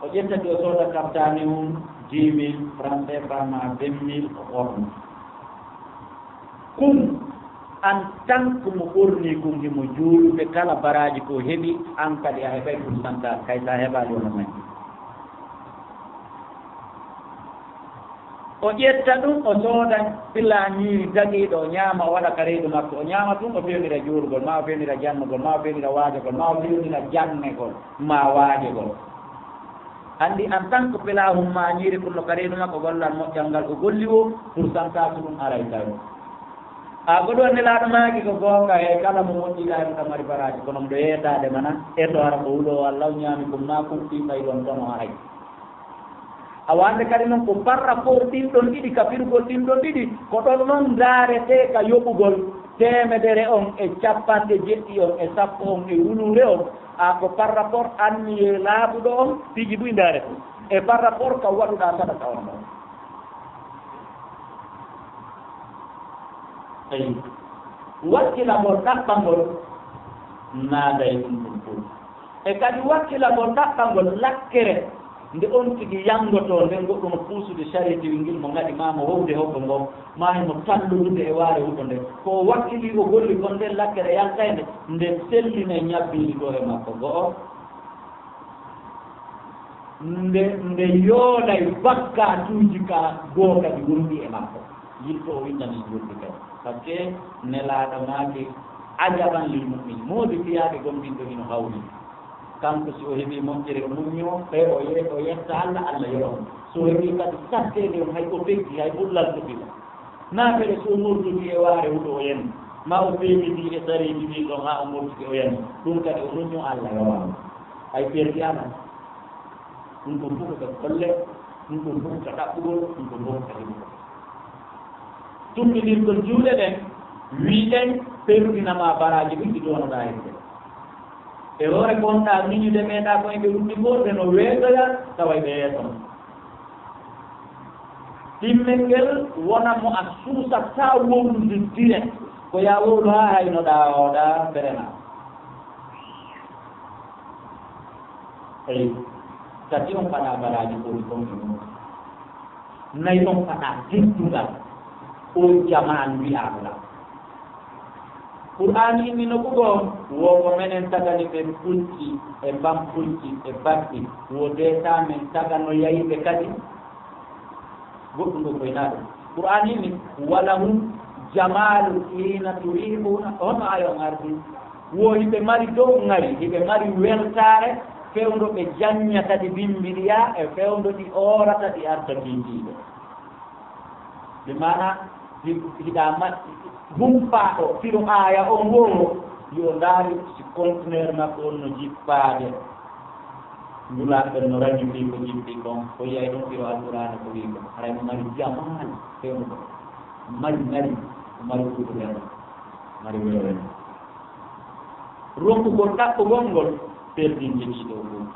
O ƴetta ɗi o sooda kaftani mum dix mille francs C F A ma vingt mille o ɓorna. Kun en tant que mo ɓorni kun himo juulude kala baraaji ko heɓi, an kadi a heɓay pourcentage, kay sa heɓaali wona majji. O ƴetta ɗum, o sooda pila ñiiri dagiiɗo, o ñaama, o waɗa ka reedu makko, o ñaama ɗum, o fewnira juulugol, ma o fewnira jannugol, ma o fewnira waajagol, ma o fewnira jannegol, ma waajagol. Anndi en tant que pila hum ma ñiiri kun no ka reedu makko gollal moƴƴal ngal o golli o, pourcentage ɗum aray tawi. A goɗo nelaaɗo maaki ko goonga he kala mo moƴƴiɗa e ɗo mari baraaji, kono mo ɗo yeetaade mana, e to hara ko huloowo Alla o ñaami kun ma kun ɗi ɓay ɗon kono haray. A wande kadi noon ko par rapport ɗin ɗon ɗiɗi, kafirgol ɗin ɗon ɗiɗi, ko ɗon noon ndaaretee ka yoɓugol teemedere on e cappanɗe jeɗɗi on e sappo on e wuluure on, a ko par rapport anniyee laaɓuɗo on, piiji buy ndaarete. E par rapport ka waɗuɗaa sadaka on ɗon. Eyi, wakkilagol ɗaɓɓangol naada e ɗum ɗum fof. E kadi wakkilagol ɗaɓɓangol lakkere nde on tigi yanngotoo, nden goɗɗo no puusude charrette ngel mo ngaɗi, maa mo wowde hoɓɓe ngo, maa himo talludude e waare huɗo nde. Ko o wakkili o golli kon nden lakkere yaltay nde, nde sellinay ñabbiili ɗo e makko go'o. Nde, nde yoolay bakkaatuuji ka goo kadi wonɗi e makko. Yilto o winndani yimɓe kadi. Parce que Nelaaɗo maaki, "Ajaban lil mu'min." Moodi fiyaaɓe gomɗinɗo hino hawri. Kanko si o heɓii moƴƴere o muññoo, ɓe o ye-, o yetta Alla, Alla yoɓa mo. So o heɓii kadi satteende on, hay o feggi, hay bullal suɓi mo. Naafere so o murtuti e waare huɗo o yani. Ma o feewidi e sareeji ɗin ɗon haa o murtuti o yani. Ɗum kadi o muññoo Alla yoɓa mo. Hay perdi Alla. Ɗum ɗon fof ko golle, ɗum ɗon fof ko ɗaɓɓugol, ɗum ɗon fof ko heɓugol. Tummbindirgol juuɗe ɗen, wi'en, perɗina ma baraaji ɗin ɗi ɗoonoɗaa yimɓe. E hoore ko wonɗaa miñude, meeɗaa ko e ɓe wulli fof, ɓe no weeɗoya, tawa e ɓe yeeso ma. Ɗimmel ngel wona mo a suusataa wowlude direct, ko yaa wowlu haa haynoɗaa, oɗaa ferenaa. Eyi, tati on paɗaa baraaji ko kon e mum. Nayi on paɗaa teddungal. O jamaan wi'aama la. Qur'aani inni no ɓugo on, wo ko menen tagani ɓe pulci e bampulci e baɗɗi. Wo deetaa men tagano yayi ɓe kadi. Goɗɗum ɗo koynaaɗo. Qur'aani inni, "Walahum jamalu hina turihuna." Hono aaya on ardi? Wo hiɓe mari dow ngari, hiɓe mari weltaare fewndo ɓe jannya kadi bimbiliya e fewndo ɗi oorata ɗi arta kiikiiɗe. Ɓe maana hi-, hiɗa ma-, humpaaɗo firo aaya on woo, yo ndaari si conteneur makko on no jippaade. Njulaaɓe ɓen no rañi fii ko jippi kon, ko yiyay ɗon firo Alqur'aana ko wii kon. Haray no mari jamaal fewndo. Mari, mari, mari ɓurdude, mari weewe. Rokkugol ɗaɓɓugol ngol perdinte ɗii ɗoo fof.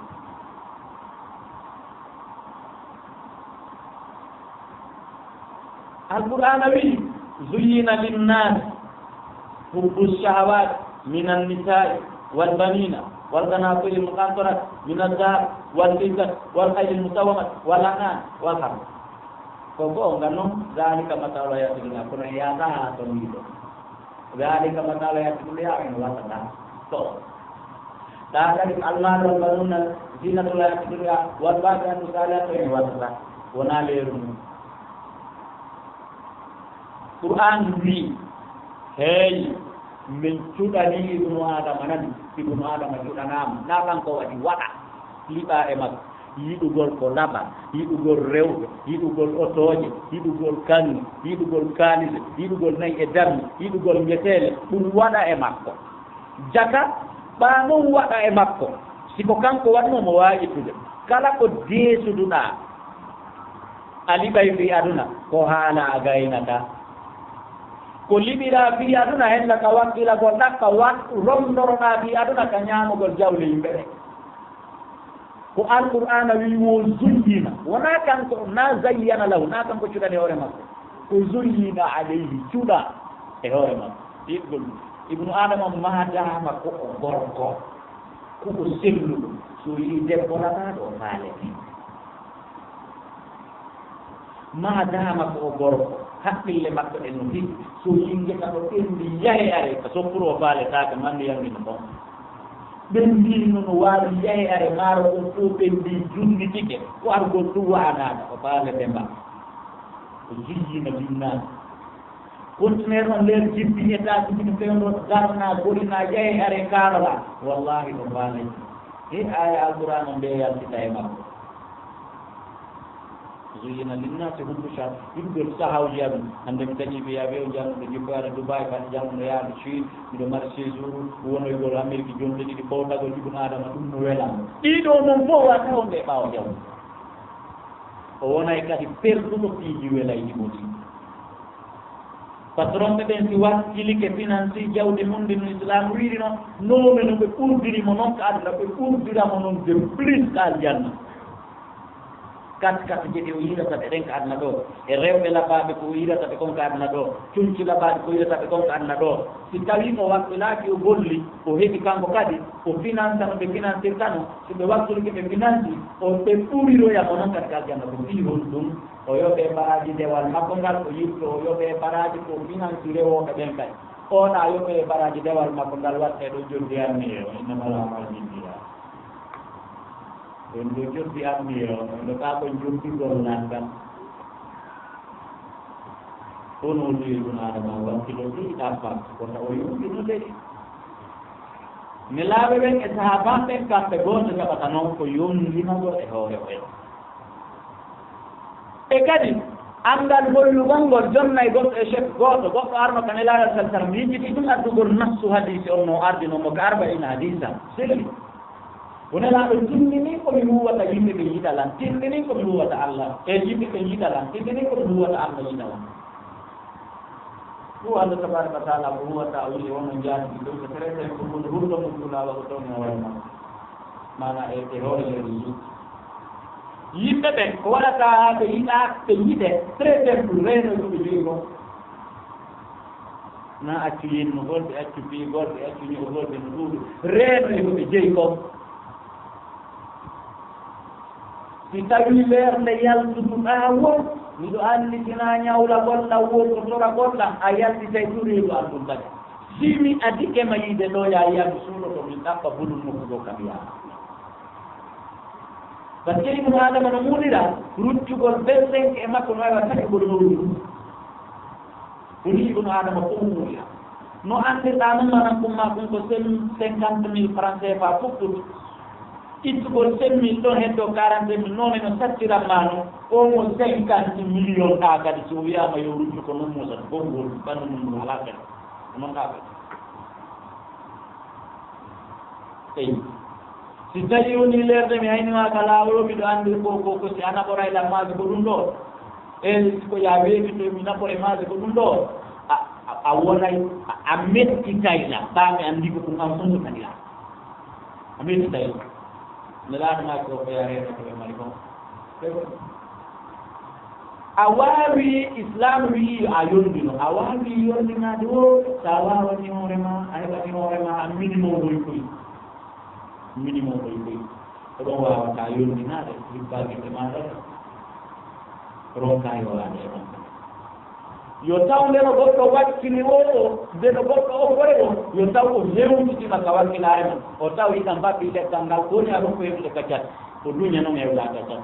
Alqur'aana wi'i, "Zuyyina linnaasi hubbu shahawati minan nisaa'i wal baniina wal qanaatiri l muqantarati mina z zahabi wal fiddati wal khayli l musawwamati wal an'aami wal harth." Ko goonga non, "Zaalika mataaul hayaati dunya," kono e yaataa haa ton wi'ude. "Zaalika mataaul hayaati dunya," en waɗata to. Taa kadi, "Al maalu wal banuuna ziinatul hayaati dunya, wal baaqiyaatu saalihaatu," en waɗata. Wonaa leeru mum. Qur'aan wi'i, hey, min cuɗanii Ibnu Aadama nan, Ibnu Aadama cuɗanaama, naa kanko waɗi waɗa, liɓaa e makko. Yiɗugol ko laɓa, yiɗugol rewɓe, yiɗugol otooje, yiɗugol kaŋŋe, yiɗugol kaalise, yiɗugol nayi e darni, yiɗugol ngeseele, ɗum waɗa e makko. Jaka, ɓaa non waɗa e makko. Si ko kanko waɗnoo, mo waawi ittude. Kala ko deesuduɗaa, a liɓay fii aduna, ko haala a gaynataa. Ko liɓiraa fii aduna, henndu ka wakkilagol ɗakka, wat-, romndoroɗaa fii aduna ka ñaamugol jawle yimɓe ɓen. Ko Alqur'aana wi'i wo zuyyina. Wonaa kanko, naa zayyana lahu, naa kanko cuɗani hoore makko. Ko zuyyina alayhi, cuɗa e hoore makko. Yiɗgol Ibnu Aadama maadaama ko o gorko, ko o selluɗo. So yi'i debbo laɓaaɗo, o faalete. Maadaama ko o gorko, haqqille makko ɗen no hisi. So yi'i ngesa no ɓenndi, yahe are, ka soppuru o faaletaake, manndu yamni no ɗon. Ɓenndi no, no waawi yahe are, maaro on fof ɓenndi, junnitike, ko argol ɗum wa'anaaka, o faalete mba. Ko zuyyina linnaasi. Conteneur on nder jippi étage ɗiɗi fewndo darna, gorina, yahe are, kaarora. Wallaahi o faalay. He aaya Alqur'aan on nde yaltita e makko. Zuyyina linnaasi hubbu shahawati, yiɗugol sahawji aduna. Hannde mi dañii wiyaa ɓe o jannguɗo jippoyaade Dubai, kadi jannguɗo yaade Chine, miɗo mari séjour, wonoygol Amérique jonɗe ɗiɗi, fowtagol Ibnu Aadama, ɗum no wela mo. Ɗiɗo mon fof wata on ɓe ɓaawo jawdi. O wonay kadi perduɗo piiji welayɗi mo ɗi. Patron ɓe ɓen si wakkilike finance jawdi mum ndi no Islam wiiri non, noome no ɓe ɓurdiri mo non ka aduna, ɓe ɓurdira mo non de plus ka aljanna. Kat kat jeɗi o yiɗata ɓe ɗen ka aduna ɗo, e rewɓe labaaɓe ko o yiɗata ɓe kon ka aduna ɗo, cunci labaaɗi ko yiɗata ɓe kon ka aduna ɗo. Si tawii mo wakkilaaki o golli, o heɓi kanko kadi, o finance no ɓe financirta no, si ɓe wakkilike ɓe finance, o ɓe ɓuriroya mo non kadi ka aljanna. Ko fii honɗum? O yoɓe baraaji dewal makko ngal, o yirto, o yoɓe baraaji ko finance rewooɓe ɓen kadi. Oɗa yoɓe baraaji dewal makko ngal, watte ɗo joddi anniye o, innamal a'maalu binniyaat. Ɗon ɗo joddi anniye o, ɗon ɗo kaa ko joddi gollal ngal. Kono o wi'i ɗum Aadama o wakkilo ɗi ɗabba, ko taw o yumɗino de. Nelaaɓe ɓen e sahaabaaɓe ɓen kamɓe gooto jaɓata non ko yonginagol e hoore o en. E kadi, anngal hollugol ngol jonnay goɗɗo e chef gooto, goɗɗo arno ka Nelaaɗo sal sallam, yejjiti ɗum addugol nassu hadiisi on no ardino mo ka arba'iina hadiisa. Selli. Ko Nelaaɗo tinndini ko mi huuwata yimɓe ɓe yiɗa lan, tinndini ko mi huuwata Allah, e yimɓe ɓe yiɗa lan, tinndini ko mi huuwata Allah yiɗa lan. Ɗum Allah tabaaraka wa taala ko huuwata, o wi'i, onon jaati ɗum ko très simple, ko ɗum hulɗo mo ɗum laawa ko toon e hoore makko. Maanaa e, e hoore leydi ndu. Yimɓe ɓen, ko waɗata haa ɓe yiɗa, ɓe yiɗe, très simple, reeno e ko ɓe jogi kon. Na accu yennugol ɓe, accu piigol ɓe, accu ño'ogol ɓe no ɗuuɗi. Reeno e ko ɓe jeyi kon. Si tawii leerde yaltuɗaa won, miɗo anndi si na ñawlagol lan won ko toragol lan, a yaltitay ɗum reedu an ɗum tagi. Si mi adike ma yiide ɗo, yaa yiya mi suuɗoto, min ɗaɓɓa bulun nokku ɗo kam yaha. Parce que Ibnu Aadama no muulira, ruccugol vingt-cinq e makko no wawa taƴugol nowru. Ko ni Ibnu Aadama fof muulira. No anndirɗaa noon, maanaam, ɗum maa ɗum ko cent cinquante mille francs C F A fof ɗum. Ittugol cent mille ɗon, heddo quarante mille, noon eno sattiran maa noon, o mo cinquante millions ɗaa kadi, so wiyaama yo ruccu ko noon muusata, fof ngol ɓanndu mum alaa kadi. Ko noon ɗaa kadi. Eyi. Si tawii wonii leerde mi hayni maa ka laawol, miɗo anndi ko, ko, ko si a naɓoray lan maaje ko ɗum ɗo. E ko yaa weeɓi to mi naɓore maaje ko ɗum ɗo. A, a, a wonay, a, a mettitay lan. Ɓaa mi anndi ko ɗum an fof kadi lan. A mettitay lan. Nelaaɗo maa ko ko yaa reeɗa ko ɓe mari kon. A waawi, Islaam wi'i yo a yondino. A waawi yondinaade wo, so a waawani hoore maa, a heɓani hoore maa minimum hoy koy. Minimum hoy koy. Ko ɗon waawataa yondinaade, hibbaade e maaɗa. Ronkaa yowaade e on. Yo taw nde no goɗɗo wakkili wo, nde no goɗɗo okkore wo, yo taw o hewtitima ka wakkilaare mum. O taw hiɗa mbabbi leggal ngal, ko woni a rokko hewtude ka cat. Ko duña noon hewlaa ka cat.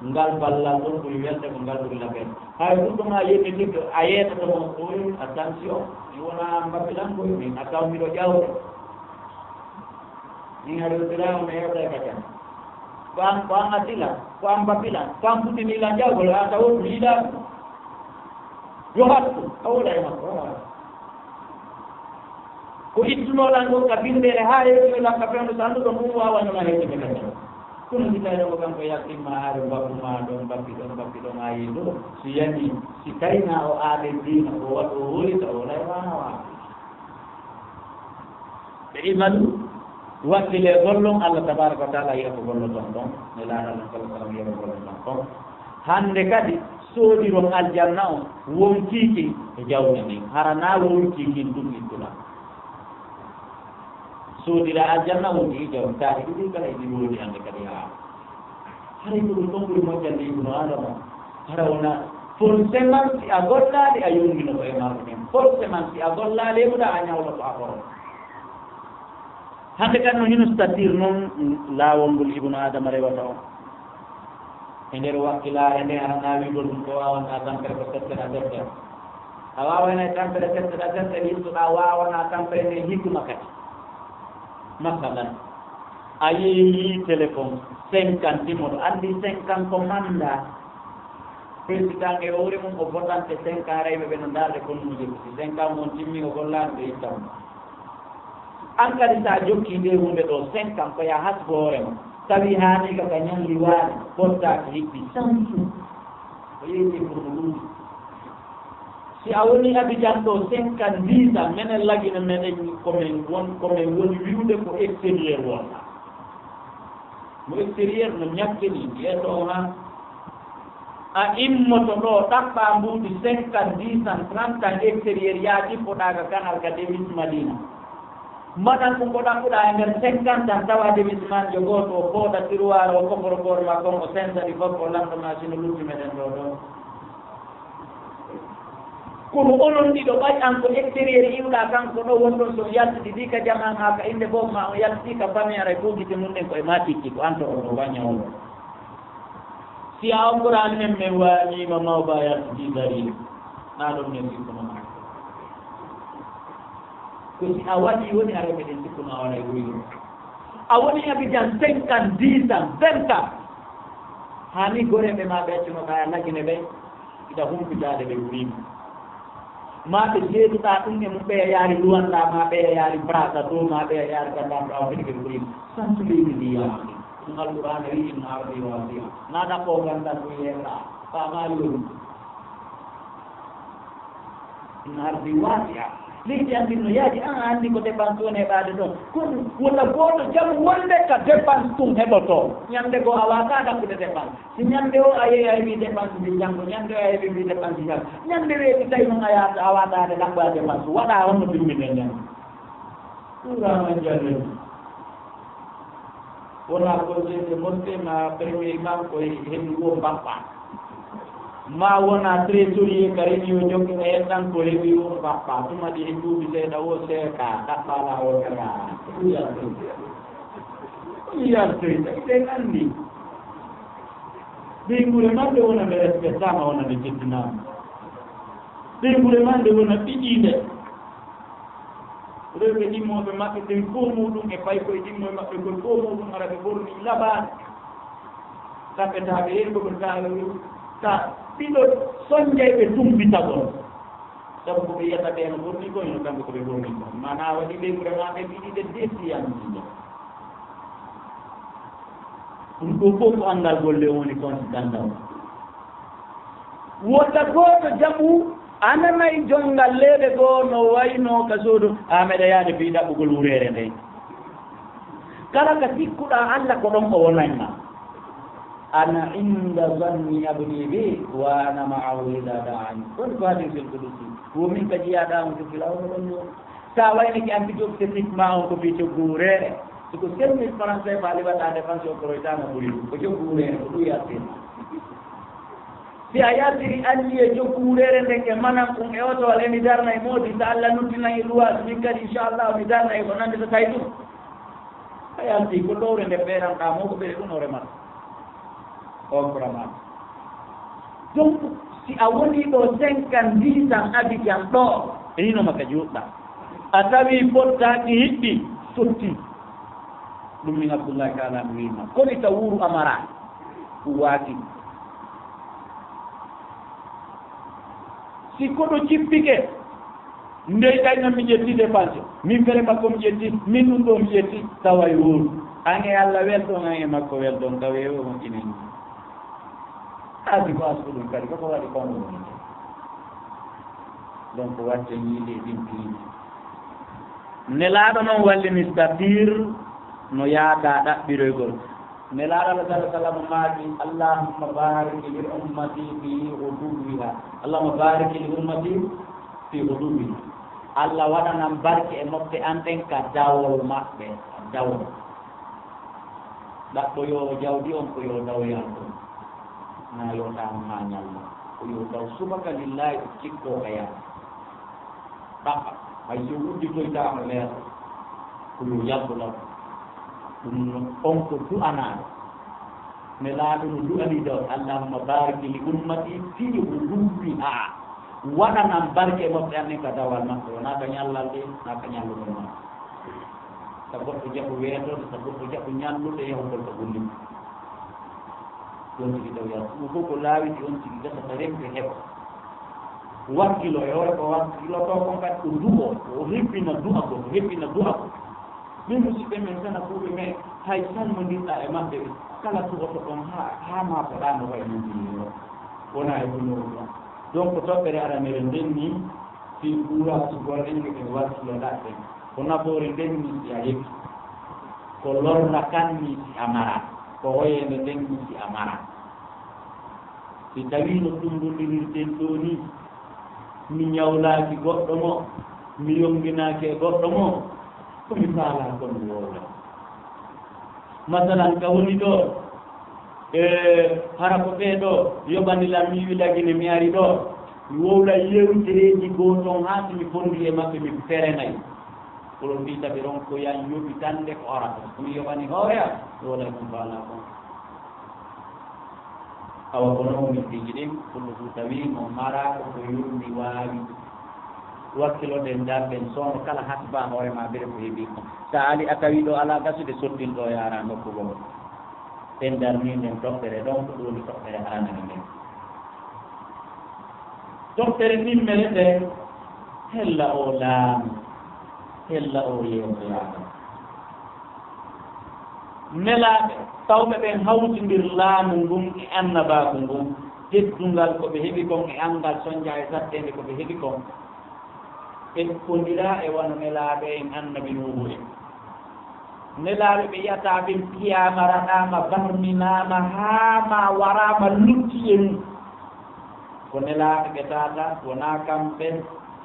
Ngal ballal ɗon ɓuri welde ko ngal ɓuri label. Hay goɗɗo ma yettitirde, a yeetata mo, "Oy, attention, mi wona mbabbilan koy, min a taw miɗo ƴawde. Min a rewtiraama, mi heewta e kacam. Ko an, ko an addila, ko an mbabbilan, ko an puɗɗini lan ƴawgol, a taw mi yiɗaa ɗum." Yo hattu, a wona e makko, wona." Ko ittunoo lan ɗon ka binndere haa heewtiri lan ka fewndo, so annduɗo ɗum waawano lan heewtinde ka tan. Kono si tawii ko kanko yaltimma haare mbabbu maa ɗon, mbabbi ɗon, mbabbi ɗon, haa yehi ɗo, si yanii, si tawi na o aade diina, o waɗa, o holita, o lay waana waana. Ɓe imanu wakkile gollon, Allah tabaaraka wa taala yiya ko golloton ɗon, Nelaaɗo Allah sallallahu alaihi wasallam yiya ko golloton ɗon. Hannde kadi, soodiron aljanna on, wonkiiki e jawdi ndin. Hara na wonkiiki ndin ittuɗaa. Soodira aljanna wonkiiki jawdi, taati ɗiɗi kala e ɗi woodi hannde kadi haa. Haray ko ɗum ɗon ɓuri moƴƴande Ibnu Aadama. Hara wona forcément si a gollaali a yonngino ko e maako ɗen. Forcément si a gollaali e muɗa a ñawloto a koro. Hannde kan no hino statir noon laawol ngol Ibnu Aadama rewata on. E nder wakkilaare nde hara na wiigol ɗum ko waawanta tampere ko settere a settere. A waawaynay tampere settere a settere yittuɗaa waawana tampere nde hikma kadi. Masalan, a yeeyi téléphone cinquante, moɗo anndi cinquante ko mannda. Président e hoore mum o votante cinquante, rewɓe ɓe no ndaarde konnuuje ko si cinquante mum timmi o gollaano ɓe itta mo. An kadi so a jokkii nde huunde ɗo cinquante ko yaa hasbo hoore ma. Tawi haanii ka ka ñalli waade, pottaaki hikki sansu. O yeeyi pour ɗum. Si a woni Abidjan ɗo cinquante-dix ans, menen Lagine meɗen ko men won, ko men woni wi'ude ko extérieur wonɗaa. Mo extérieur no ñakke ni, yeeso o haa a immoto ɗo, ɗaɓɓaa mbuuɗi cinquante-dix ans, trente ans extérieur, yaa ɗippoɗaa ka kanal ka Devis Madina. Mbaɗan ɗum ko ɗaɓɓuɗaa e nder cinquante ans, tawa Devis man jogoo to, o fooɗa tiroir o, koforo koore makko on, o sensa ɗi fof, o lanndo ma sino lutti meɗen ɗo ɗo. Kono onon ɗiɗo ɓay an ko extérieur iwɗaa, kanko ɗo wonɗon so yaltidi ɗi ka jamaa maa ka innde boobo maa, on yaltidi ka famille, aray fof gite mum ɗen ko e maa tikki, ko an to on ɗo waña on. Si a okkoraani men, men waaniima mawba yaltidi dari, naa ɗon men sikkuno maa. Ko si a waɗii woni aray meɗen sikkuno a waɗay wuyru. A woni Abidjan cinquante, dix ans, vingt ans. Haa ni goreeɓe maa ɓe accuno ka Lagine ɓe, ida humpitaade ɓe wuyru. Ma ɓe seeduɗaa ɗum e mum, ɓeya yaari Luwanda, ma ɓeya yaari Brasa to, ma ɓeya yaari Kandam, ɗo a woni ɓe ɓuri santu leydi ndi yaaki. Ɗum Alqur'aana wi, "Inna ardi wasi'a." Na ɗaɓɓo gandal ko yeeɗa, faamaali woni. "Inna ardi wasi'a." Leydi an ndin no yaadi, an a anndi ko dépense woni heɓaade ɗon. Kono wota gooto jaɓu wonde ka dépense tun heɓoto. Ñande goo a waawataa ɗaɓɓude dépense. Si ñande o a yehi a heɓi dépense ndi janngo, ñande o a heɓi mbi dépense ndi janngo. Ñande weeti tawi noon a yaata, a waataade ɗaɓɓa dépense. Waɗa honno bimbi nden ñande? Ɗuuraama jannde. Wona conseil de mosquée ma premier imam ko heɓi wo mbappa. Ma wona trésorier ka réunion jokkere heen tan ko heɓi wo mbappa. Tuma ɗi e duuɓi seeɗa wo seeka, ɗaɓɓa laawol ka yaara. Ɗum yartoyta, ɗum yartoyta. Eɗen anndi. Ɓeynguure maɓɓe wona ɓe respectama, wona ɓe teddinama. Ɓeynguure maɓɓe wona ɓiɗiiɓe. Rewɓe ɗimmooɓe maɓɓe ɓen fof muɗum e paykoye ɗimmo e maɓɓe koye fof muɗum ara ɓe ɓorni laɓaani. Tappetaaɓe heen ko ɓe ka, ka ɓiɗo sonjay ɓe tumbitagol. Sabu ko ɓe yiyata ɓe no ɓorni ko, ino kamɓe ko ɓe ɓorni ko. Mana waɗi ɓeynguure maɓɓe ɗiɗi ɓe desiyantiiɓe. Ɗum ɗo fof ko angal golle woni considandal. Wota gooto jaɓu ananay jonngal leeɗe goo no wayno ka soodo, a meɗa yaade fii ɗaɓɓugol wureere nden. Kala ka sikkuɗaa Alla ko ɗon o wonay ma. Ana inda zanni abdi bi wa ana ma'ahu idha da'ani. Ɗon ko hadis el qudusi. Wo min ka jiyaaɗaa on ko fila on ɗon yo. Sa waynike an fii joɓte sik ma on ko fii coggu wureere. Si ko cinq mille francs C F A liɓata dépense o koroytaama ɓuri. Ko coggu wureere ko ɗum yaltin. Si a yaltiri anniye coggu wureere nden e manan ɗum e oto ale mi darna e moodi, sa Alla nuttinan e luwaasu, min kadi inchallah mi darna e ko nandi so tawi ɗum. A yalti ko lowre nde ɓeeranɗaa mo ko ɓeyde ɗum o remata. On ko remata. Donc, si a woni ɗo cinquante-dix ans Abidjan ɗo, e hino maka juutɗa. A tawi pottaaki hiɓɓi, sotti. Ɗum min Abdullahi Kala mi wiima. Koni ka wuru amara, waati. Si koɗo cippike, ndey kay non mi ƴetti dépense. Min fere makko mi ƴetti, min ɗum ɗo mi ƴetti, tawa e wuru. An e Alla weldon, an e makko weldon, tawa e o moƴƴinani. Adi ko asku ɗum kadi, koko waɗi kono ɗum. Donc, watte yiide e ɗin piiji. Nelaaɗo noon wallini Safir no yaaka ɗaɓɓiroygol. Nelaaɗo Allah sallallaahu alayhi wa sallam maaki, "Allahumma barik li ummati fi ghudwiha." Allahumma barik li ummati fi ghudwiha. Allah waɗanan barke e mofte an ɗen ka dawol maɓɓe, dawol. Ɗaɓɓo yo jawdi on ko yo dawoyal ɗum. Na yo taam haa ñalla. Ko yo daw subaka lillahi, o cikko ka yaha. Ɗaɓɓa, hay so udditoytaama leeso, ko yo yaltu law. Ɗum on ko du'anaaɗo. Nelaaɗo no du'ani daw, "Allahumma barik li ummati fi ghudwiha." Waɗanan barke e mofte an ɗen ka dawal maɓɓe, wonaa ka ñallal ɗe, naa ka ñallugol maɓɓe. Sa goɗɗo jaɓu weetorde, sa goɗɗo jaɓu ñallude e yahugol ka golli. Ɗon tigi tawi yaltu. Ɗum fof ko laawi ɗi on tigi gasata remde heɓa. Wakkilo e hoore ko wakkilotoo kon kadi ko du'o, ko o hebbina du'a ko, o hebbina du'a ko. Min musidɓe men, sana kuuɓe men, hay salmondirɗaa e maɓɓe, kala du'oto ɗon haa, haa maakoɗaa no wayi non ɗum ɗo. Wonaa e ɗum ɗon. Donc, toɓɓere aranere nden ni, fii kuuraasugol en, e wakkilo ɗaɓɓen. Ko nafoore nden ni si a heɓi. Ko lorla kan ni si a mara. Ko hoyeende nden ni si a mara. Si tawii no tummbondirirten ɗoo nii, mi ñawlaaki goɗɗo mo, mi yonnginaaki e goɗɗo mo, ko mi faalaa kon mi wowla. Masalan, ka woni ɗoo, e hara ko ɓee ɗoo yoɓani lan mi wiɗagine mi ari ɗoo, mi wowla yewtereeji goo ton haa si mi fonndii e maɓɓe mi ferenay. Ko ɗon fii tawi ronkoyan yoɓitande ko arata. Ko mi yoɓani hoore am, mi wowlay kon faalaa kon. Awa kono o mettiiji ɗin, kullu fu tawi mo mara ko ko yurmi waawi. Wakkiloɗen darɗen soono kala hasba hoore ma bere ko heɓi kon. Sa ali a tawi ɗo ala gasude sottin ɗo yaara nokku goo. En darni nden toɓɓere ɗon ko ɗum woni toɓɓere aranere nden. Toɓɓere ɗimmere ɗe Hella o laamu, hella o yeeso yaaka. Nelaaɓe tawɓe ɓen hawtindir laamu ngun e annabaaku ngun, teddungal ko ɓe heɓi kon e anngal, sonja e satteende ko ɓe heɓi kon, ɓe ekkondiraa e wano nelaaɓe en, annabi Nuuhu en. Nelaaɓe ɓe yi'ataa ɓen piyaama, raɗaama, barminaama, haa ma waraama lutti e mum. Ko nelaaɓe ɓe tata, wonaa kamɓe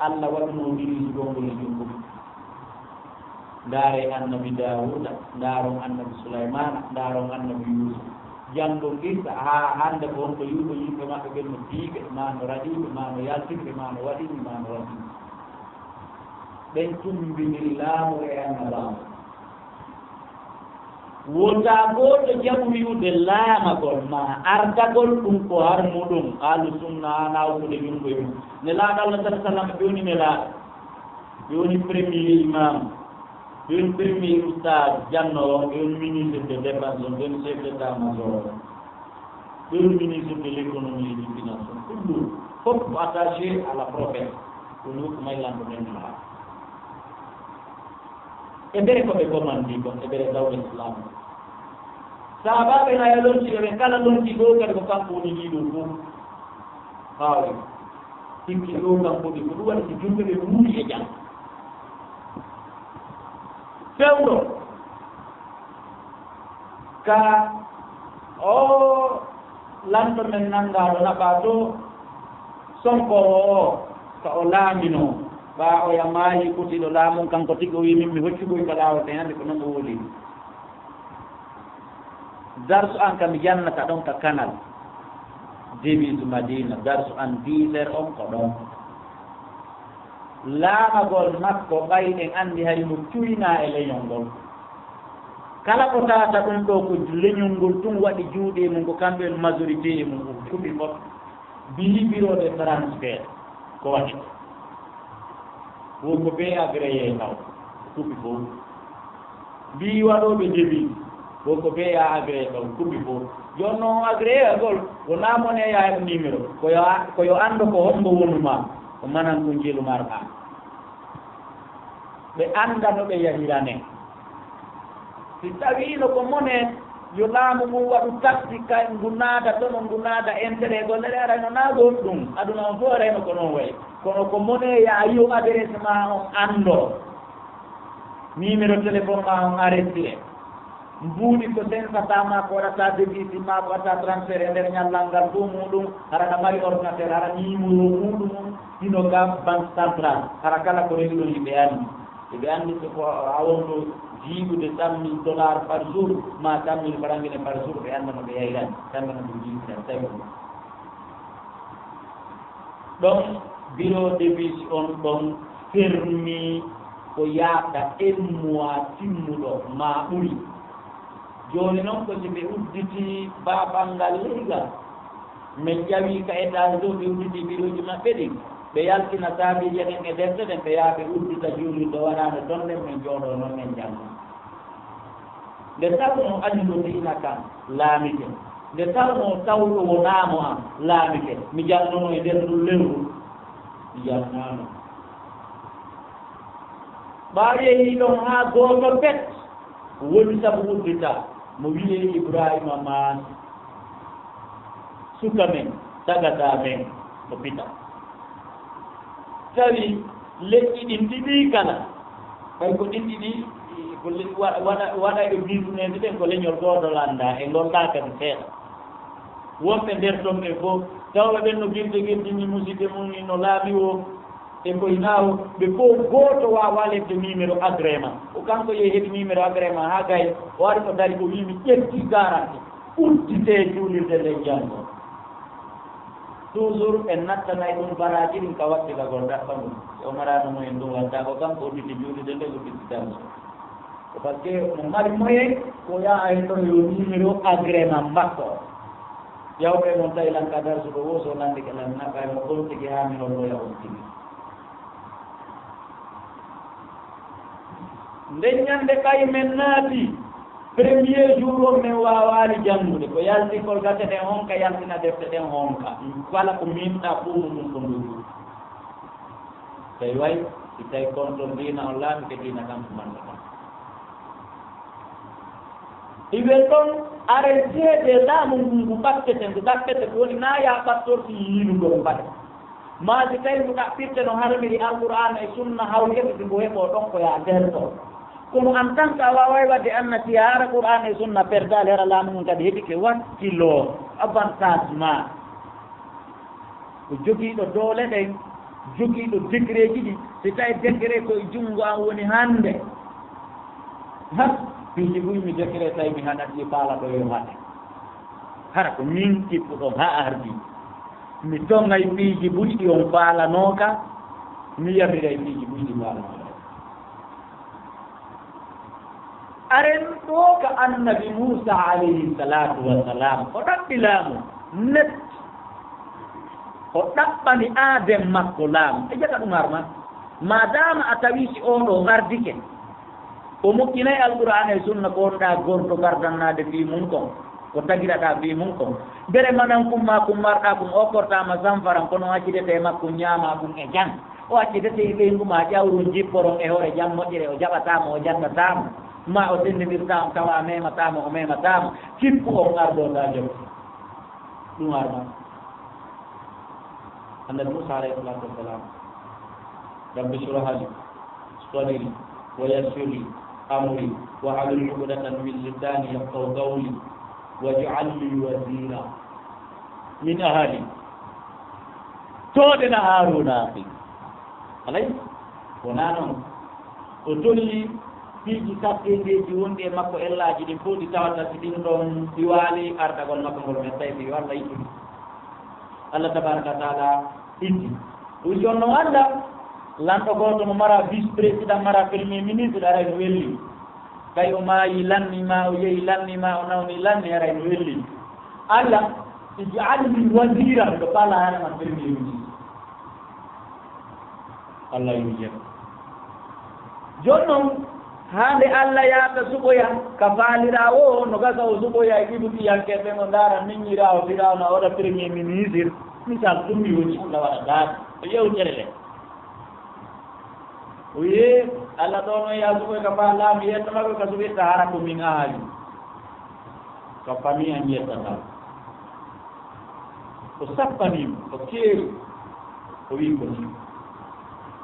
Allah waɗunoo ngilliiɗi gonngol e junngo mum. Ndaaree annabi Daawuda, ndaaron annabi Sulaymaana, ndaaron annabi Yuusufa. Janndon qissa haa hannde ko honto yuɓo yimɓe maɓɓe ɓen no piiɓe, maa no raɗiiɓe, maa no yaltinɓe, maa no waɗini, maa no waɗini. Ɓen tumbiniri laamu e annabaaku. Wota gooto jaɓu wi'ude laamagol maa ardagol ɗum ko har muɗum. Ahlu sunna haanaa hokkude junngo e mum. Nelaaɗo Allah sallallaahu alayhi wa sallam ɓe woni nelaaɗo. Ɓe woni premier imam. Ɓe woni premier ustaz, jannoowo. Ɓe woni ministre de défense, ɓe woni chef d'état major. Ɓe woni ministre de l'économie et des finances. Ɗum ɗum fof ko attaché à la prophète. Ko ɗum ko may lanɗo men maa. E mbere ko ɓe commandi kon, e mbere dawla Islam. Sahabaaɓe na e lonti ɓe, ɓe kala lonti ɗo kadi ko kanko woni leader ɗo fof. Ɓaawo sikki ɗo kanko woni ko ɗum waɗi si julɓe ɓe wuuri e jam. Fewndo ka o lanɗo men nanngaaɗo naɓaa to sonkoowo o, ka o laaminoo, ɓaa oya maayi kutiiɗo laamu, kanko tigi o wi'i, "Min mi hoccugoy ka laawol ɓe hannde ko non o woni." Darsu an ka mi jannata ɗon ka kanal, devise Madina, darsu an dix heures on ko ɗon. Laamagol makko, ɓay en anndi hari mo cuynaa e leñol ngol. Kala ko tata ɗum ɗo ko leñol ngol tun waɗi juuɗe mum, ko kamɓe en majorité e mum, ko kuɓi fof. Mbiyi bureau de transfert ko waɗi. Won ko be agréé taw, kuɓi fof. Mbiyi waɗooɓe débit, won ko be ya agréé taw, kuɓi fof. Jooni noon agréé agol, wonaa mone ya heɓ numéro, ko yo a-, ko yo anndu ko hombo wonu ma, ko manan ko njelu marɗa. Ɓe annda no ɓe yahira ne. Si tawiino ko mone, yo laamu ngun waɗu taxi, kay ngu naada toon, ngu naada intérêt, gollere arayno naa goonɗum. Aduna on fof arayno ko noon wayi. Kono ko mone ya yo adresse ma on anndo. Numéro téléphone ma on arrêté. Mbuuɗi ko sensata ma, ko waɗata débit ma, ko waɗata transfert e nder ñallal ngal fof muɗum, hara na mari ordinateur, hara numéro muɗum hino ga banque centrale, hara kala ko rewɗon hiɓe anndi. Hiɓe anndi so ko a wonɗo jiiɓude cent mille dollars par jour, ma cent mille francs ne par jour, ɓe annda no ɓe yayrani, ɓe annda no ɓe jiiɓira, tawi ɗum. Ɗon bureau de vote on ɗon fermi ko yaata un mois timmuɗo, ma ɓuri. Jooni noon ko si ɓe udditi baaɓal ngal leygal, min ƴawi ka étage ɗo, ɓe udditi birooji maɓɓe ɗin, ɓe yaltina saabiiji ɗen e defte ɗen, ɓe yaha ɓe uddita juulirde waɗaande ton ɗen, min jooɗoo noon min jannga. Nde tawnoo ajuɗo diina kan laamike, nde tawnoo tawɗo wonaa mo am laamike, mi jannganoo e nder ndun lewru, mi janngaano. Ɓaawo yehii ɗon haa gooto pet, woni sabu uddita, mo wiyee Ibrahima Maas. Suka men, tagata men, no pita. Tawi leƴƴi ɗin ɗiɗi kala, ɓay ko ɗin ɗiɗi, ko le-, wa-, waɗa, waɗayɓe business ɓen ko leñol gooto lannda, e ngol ɗaa kadi seeɗa. Wonɓe nder ton ɓe fof, tawɓe ɓen no girde girdi ni, musidɓe mum ni no laami o, e koye nawo, ɓe fof gooto waawaa lepte numéro agrément. Ko kanko yehi heɓi numéro agrément haa gay, o ari ko dari ko wi'i mi ƴetti garanti. Udditee juulirde nden janngo. Toujours en nattanay ɗum baraaji ɗin ka wakkilagol ɗaɓɓa ngun. Si o maraano moyen ɗum wadda ko kanko udditi juulirde nden udditi janngo. Ko parce que mo mari moyen ko yaha hen ɗon yo numéro agrément makko. Yawɓe mon tawi lan ka darsuɗo wo so nandi ka lan naɓa mo on tigi haa mi holloya on tigi. Nden ñande ɓay men naati, premier jour on men waawaali janngude, ko yalti kolgate ɗen honka, yaltina defte ɗen honka, kala ko miimɗaa fof mum ko nduuɗu. Tawi way, si tawi konton diina on laami ke diina kam ko manɗo kam. Iwel ɗon, aren seede laamu ngu ngu ɓattete, ngu ɗaɓɓete, ko woni naa yaa ɓattorti yiilu ngol mbaɗa. Maa si tawi ngu ɗaɓɓirte no harmiri Alqur'aana e Sunna hawrete, si ngu heɓoo ɗon ko yaa nder ɗon. Kono en tant que a waaway waɗde annasiya hara Qur'aana e Sunna perdaali hara laamu ngun kadi heɓike wakkiloo avantage maa. Ko jogiiɗo doole ɗen, jogiiɗo degereeji ɗi, si tawi degere ko e junngo an woni hannde. Ha, piiji buy mi degere tawi mi haɗat ɗi faala ɗo yo haɗe. Hara ko min kippuɗo ha ardi. Mi toŋay piiji buy ɗi on faalanooka, mi yamiray piiji buy ɗi faalanooka. Aren ɗo ka annabi Muusa alayhi salaatu wa salaam, o ɗaɓɓi laamu net. O ɗaɓɓani aaden makko laamu. E jaka ɗum har ma. Maadaama a tawi si on ɗo gardike, o moƴƴinay Alqur'aana e Sunna ko on ɗa gordo gardannaade fii mun kon. Ko tagiraɗaa fii mun kon. Bere manan kun maa kun marɗaa kun okkortaama sanfaran kono accidete e makko ñaamaa kun e jang. O accidete e ɓeyngu maa ƴawrun jipporon e hoore jam moƴƴere o jaɓataa mo o jannataa mo. Maa o senndindirtaa on tawa a meemataa mo o meemataa mo. Kippu on ardotaa jokki. Ɗum arma. Annabi Muusa alayhi salaatu wa salaam. رب اشرح لي صدري ويسر لي أمري واحلل عقدة من لساني يفقهوا قولي واجعل لي وزيرا من أهلي. Tooɗena Haaruuna akhi. Alay, wonaa noon. O tolli piiji sakkeejeeji wonɗi e makko ellaaji ɗin fof ɗi tawata si ɗin ɗoon ɗi waali ardagol makko ngol men tawi yo Allah ittude. Allah tabaraka wa taala itti. Ɗum jonno Allah, lanɗo gooto mo mara vice président, mara premier ministre, aray no welli. Kay o maayi lanni ma, o yehi lanni ma, o nawni lanni, aray no welli. Allah, ij'al li wazira, miɗo faala hara man premier ministre. Allah yo jam. Jooni noon, haa nde Allah yaata suɓoya ka faaliraawo o, no gasa o suɓoya e Qibtiyankeeɓe ɓen, o ndaara miñiraawo Firawna, o waɗa premier ministre. Misal ɗum mi woni Allah waɗa daade e yewtere nde. O wiye, Allah ɗo noon yaa suɓoy ka faa laami yetto maɓɓe ka suɓirta hara ko min aali. Ka famille an yettata. O sappanii mo, o keeri, o wii ko nii.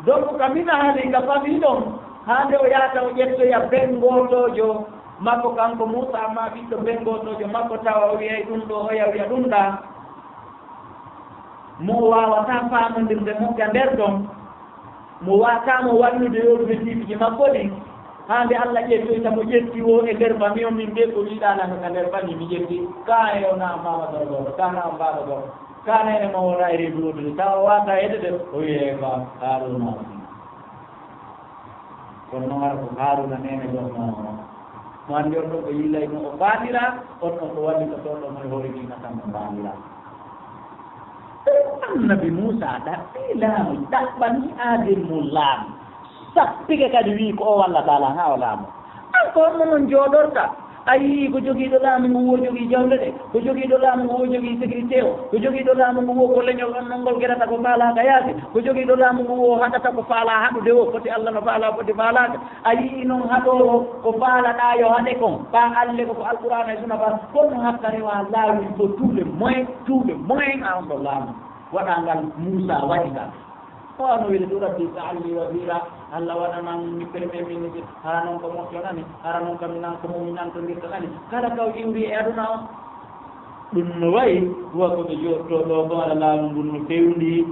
Donc, ka mina haali ka famille ɗon, haa nde o yahata o ƴettoya ben gootoojo makko kanko Muusa, amma ɓiɗɗo ben gootoojo makko tawa o wiyay ɗum ɗo, oya wiya ɗum ɗaa. Mo o waawataa faamondirde moƴƴa nder ɗon. Mo waataama wallude yooɗude tiiɗuji makko ɗin, haa nde Allah ƴettoyta mo ƴetti wo e nder famille o, min de ko wiɗaanaka ka nder famille mi ƴetti, kaa e o na am baaba gorgooɗo, kaa na am baaba gorko, kaa neene mo wona e reedu woɗɗude, tawa o waata heede de, o wi'e ko Haaruuna o. Kono noon hara ko Haaruuna neene gorko o. Mo anndi on ɗon ko yiilayno o faandira, on ɗon ko wallita toon ɗon mo e hoore diina tan mo faandira. Annabi Muusaa ɗaɓɓii laamu, ɗaɓɓanii aadin mum laamu. Sappike kadi wii ko o wallata lan haa o laamu. An ko honno non jooɗorta? A yii ko jogiiɗo laamu ngu wo jogii jawle ɗe, ko jogiiɗo laamu ngu wo jogii sécurité o, ko jogiiɗo laamu ngu wo ko leñol on non ngol gerata ko faalaaka yaasi, ko jogiiɗo laamu ngu wo haɗata ko faalaa haɗude o, foti Allah no faalaa, foti faalaaka. A yii non haɗoowo ko faalaɗaa yo haɗe kon, ɓaa alle ko ko Alqur'aana e Sunna faa, kono hatta rewa laawol ko tous les moyens, tous les moyens a on ɗo laamu. Waɗa ngal Muusaa waɗi ngal. O ano wiyde ɗum Rabbi ij'al li wazira, Allah waɗanan mi premier ministre, hara non ko moƴƴo nani, hara non kam nan ko mo mi nantondirta nani. Kala kaw iwri e aduna o. Ɗum no wayi, wa ko ɓe jooɗtoo ɗo, ko waɗa laamu ngun no fewndi.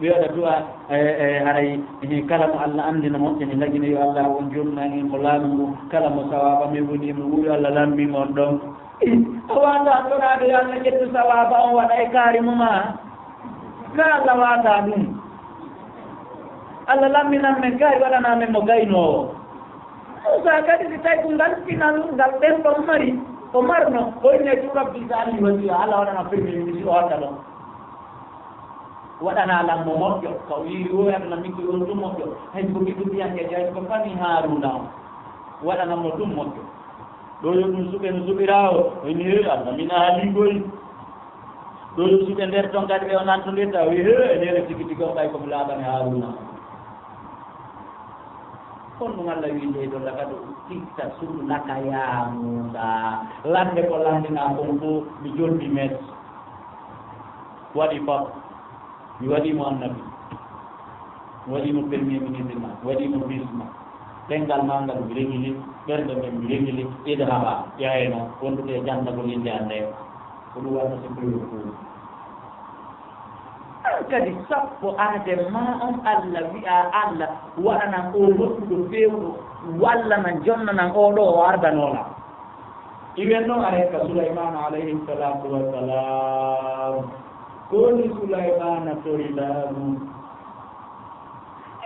Ɓe waɗa du'a, e, e, haray, e, kala mo Allah anndi no moƴƴani, lagine yo Allah on jomnan en mo laamu ngu, kala mo sawaaba men woni e mo wuuri Allah lammin on ɗon. A waataa toraade yo Allah ƴettu sawaaba on waɗa e kaari mum maa. Ka Allah waataa ɗum. Allah lamminan men kaari waɗana men mo gaynoowo. Muusaa kadi si tawi ko ngal pinal ngal ɓen ɗon mari, o marno, o inni ɗum Rabbi ij'al li wazira, Allah waɗana premier ministre o hatta ɗon. Waɗana lan mo moƴƴo, ka o yiiri o aduna min ko yo ɗum moƴƴo. Hay ko mi ɗum yanke jay ko fami Haaruuna o. Waɗana mo ɗum moƴƴo. Ɗo yo ɗum suɓe no suɓiraa o, o inni, "He, Allah, min a haalii koy." Ɗo yo suɓe nder ton kadi ɓe o nantondirta, o wi'i, "He, e ndeere tigi tigi on ɓay ko mi laaɓani Haaruuna." Kono ɗum Allah wi'i leyɗo laka ɗo itta suudu laka ya Muusa. Lande ko landinaa kon ko mi jolbi mes. Waɗi fop. Mi waɗi mo annabi. Mi waɗi mo premier ministre ma. Mi waɗi mo vice ma. Ɗengal maa ngal mi regili. Ɓernde nden mi regili. Idhaba. Yahayno. Wondude e janndagol innde an nde. Ko ɗum waɗata so ɗum ko. An kadi sappo aade ma on Allah wi'a Allah waɗanan o moƴƴuɗo feewɗo walla nan jonnanan o ɗo o ardanoola. Iwen noon are ka Sulaymaana alayhi salaatu wa salaam. Ko woni Sulaymaana tori laamu?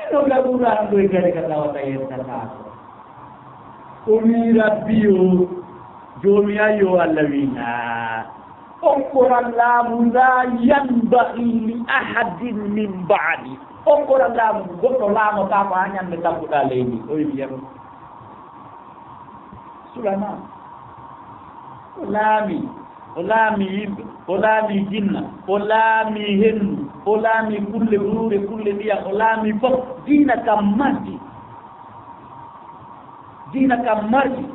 Ino gaɗuɗo an ɗo e gari ka tawata yettataako. O wii, "Rabbi yo, joomi an yo Allah wii, naa. Okkoran laamu laa yanbaghi li ahadin min ba'di. Okkoran laamu goɗɗo laamotaako haa ñande tabbuɗaa leydi." O wii, "Yero." Sulaymaan, o laami, o laami yimɓe, o laami jinna, o laami hendu, o laami kulle ruure, kulle ndiyam, o laami fof. Diina kam mardi. Diina kam mardi.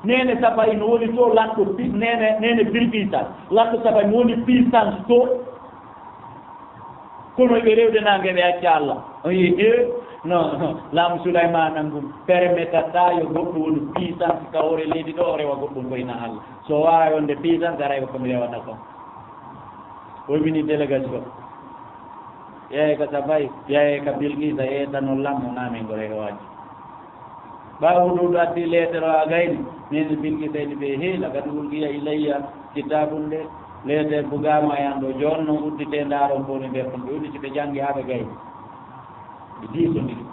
Neene Saba ino woni to lanɗo pi-, neene, neene Bilqiisa. Lanɗo Saba ino woni puissance to. Kono ɓe rewde naange ɓe acca Allah. O yi, e, no, no, laamu Sulaymaana ngun permetata yo goɗɗo woni puissance ka hoore leydi ɗo, o rewa goɗɗum ko ina Allah. So o waawi wonde puissance, aray ko mi rewata kon. O wimini délégation. Yeeye ka Saba, yeeye ka Bilqiisa, yeeye tan on lammo, naamen ko rewa waɗde. Ɓaawo Huduudu addi leetere o a gayni, min Bilqiisa eni ɓe heela, kadi ulqiya ilayya kitaabun de, leetere bugaama e an ɗo, jooni noon udditee ndaaron ko woni nder ɗum. Ɓe udditi ɓe janngi haa ɓe gayni. Ɓe diisondiri.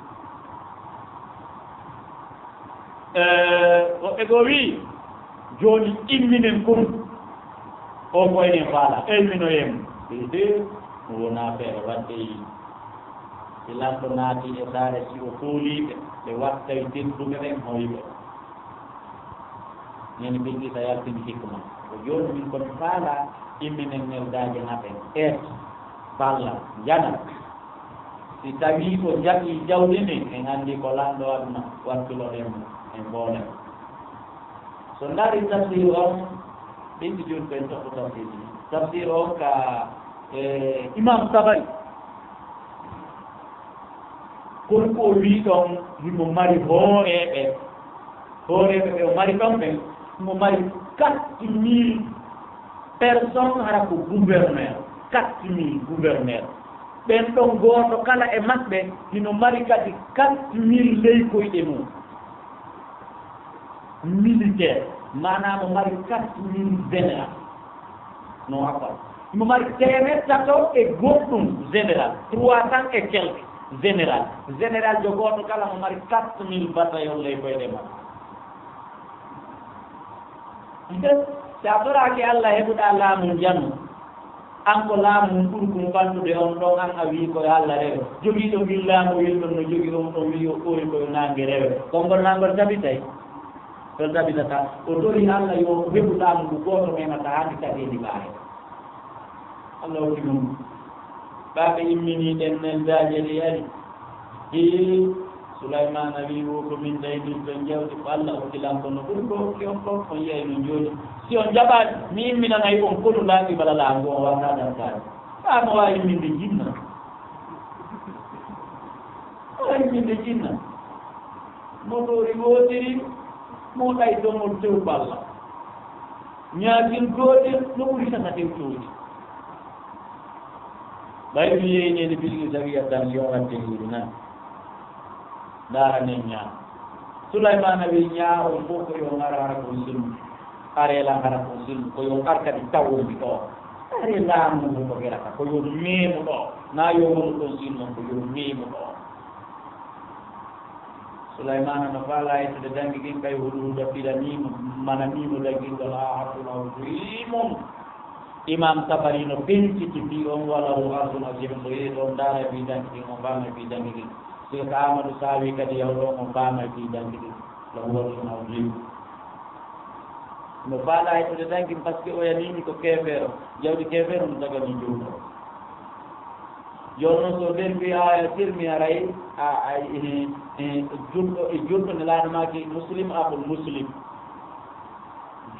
Eh, woɓɓe goo wii, jooni imminen kon. O ko enen faala, eyminoyen mo. Ehe, mo wonaa feere waɗde e yimɓe. Si lanɗo naati e saare, si o foolii ɓe, ɓe wattay tedduɓe ɓen hoyɓe. Nene Bilqiisa yaltini hikma. Ko jooni min kono faala, imminen neldaaje naɓen. Et, balla, njana. Si tawii ko jaɓii jawdi ndin, en anndi ko lanɗo aduna, wattuloɗen mo, en mboolen. So ndaari tafsir on, ɓe ɓe jooni ko en toɓɓo tafsir ni. Tafsir on ka, eh, Imam Tabari. Kon ko o wii ɗon, himo mari hooreeɓe. Hooreeɓe ɓe o mari ɗon ɓen, himo mari quatre mille personnes, hara ko gouverneur. Quatre mille gouverneur. Ɓen ɗon gooto kala e maɓɓe hino mari kadi quatre mille leykoyɗe mum. Militaire, maanaam o mari quatre mille général. No, akbar. Mo mari teemeɗɗe tato e goɗɗum général, trois cents et quelques général. Général jo gooto kala mo mari quatre mille bataillon ley koyɗe makko. Si a toraaki Allah, heɓuɗaa laamu njannu. An ko laamu ngun ɓuri kun fanɗude on ɗon, an a wii ko yo Allah rewe. Jogiiɗo ngin laamu wil ɗon no jogi on ɗon, wii o ɓooyi ko yo naange rewe. Konngol naangol tabitay? Ɗon tabitata. O tori Allah yo o heɓu laamu ngu gooto memata haa ndi tageedi ɓaare. Allah hokki ɗum. Ɓaaɓe immini ɗen neldaaje ɗe yari. Hii, Sulaymaana wii, "Wo ko min daynirɗon jawdi, ko Allah hokki lan kono ɓuri ko hokki on kon, on yi'ay min jooni. Si on jaɓaali, mi imminanay on konu laaɓi bala laamu on wata dartaade." Ɓaa mo waawi imminde jinna. Waawi imminde jinna. Motoori wootiri, mo ɗay domol tew balla. Ñaagin gootel no ɓuri tata tew tooji. Ɓay mi yeynii ni Bilqiisa wiya tan yo waɗde hiiri nan. Ndaara nen ñaa. Sulaymaana wi ñaa on fof ko yo ngar hara ko sunnu. Are lan hara ko sunnu. Ko yo ngar kadi tawondi ɗo. Are laamu ngu ko gerata. Ko yo meemu ɗo. Na yo wonu ɗon sunnu ko yo meemu ɗo. Sulaymaana no faalaa yettude dangi ɗin, ɓay Hudhuda filanii mo, mananii mo dangi ɗon, haa hattuno o duyi mum. Imaam Tabari no ɓenciti fii on, "Wa lahu arshun aziim", so yehi ɗon ndaara fii dangi ɗin, o faama fii dangi ɗin. Seyka Aamadu Saawi kadi yahu ɗon, o faama fii dangi ɗin. Lahu arshun aziim. No faalaa yettude dangi, parce que o yanii ko keefeero. Jawdi keefeero no tagani juuɗo. Jooni noon, so ɓen mbi aya sirmi aray, a, a, e, e, julɗo, e julɗo ne laana maaki muslim akul muslim.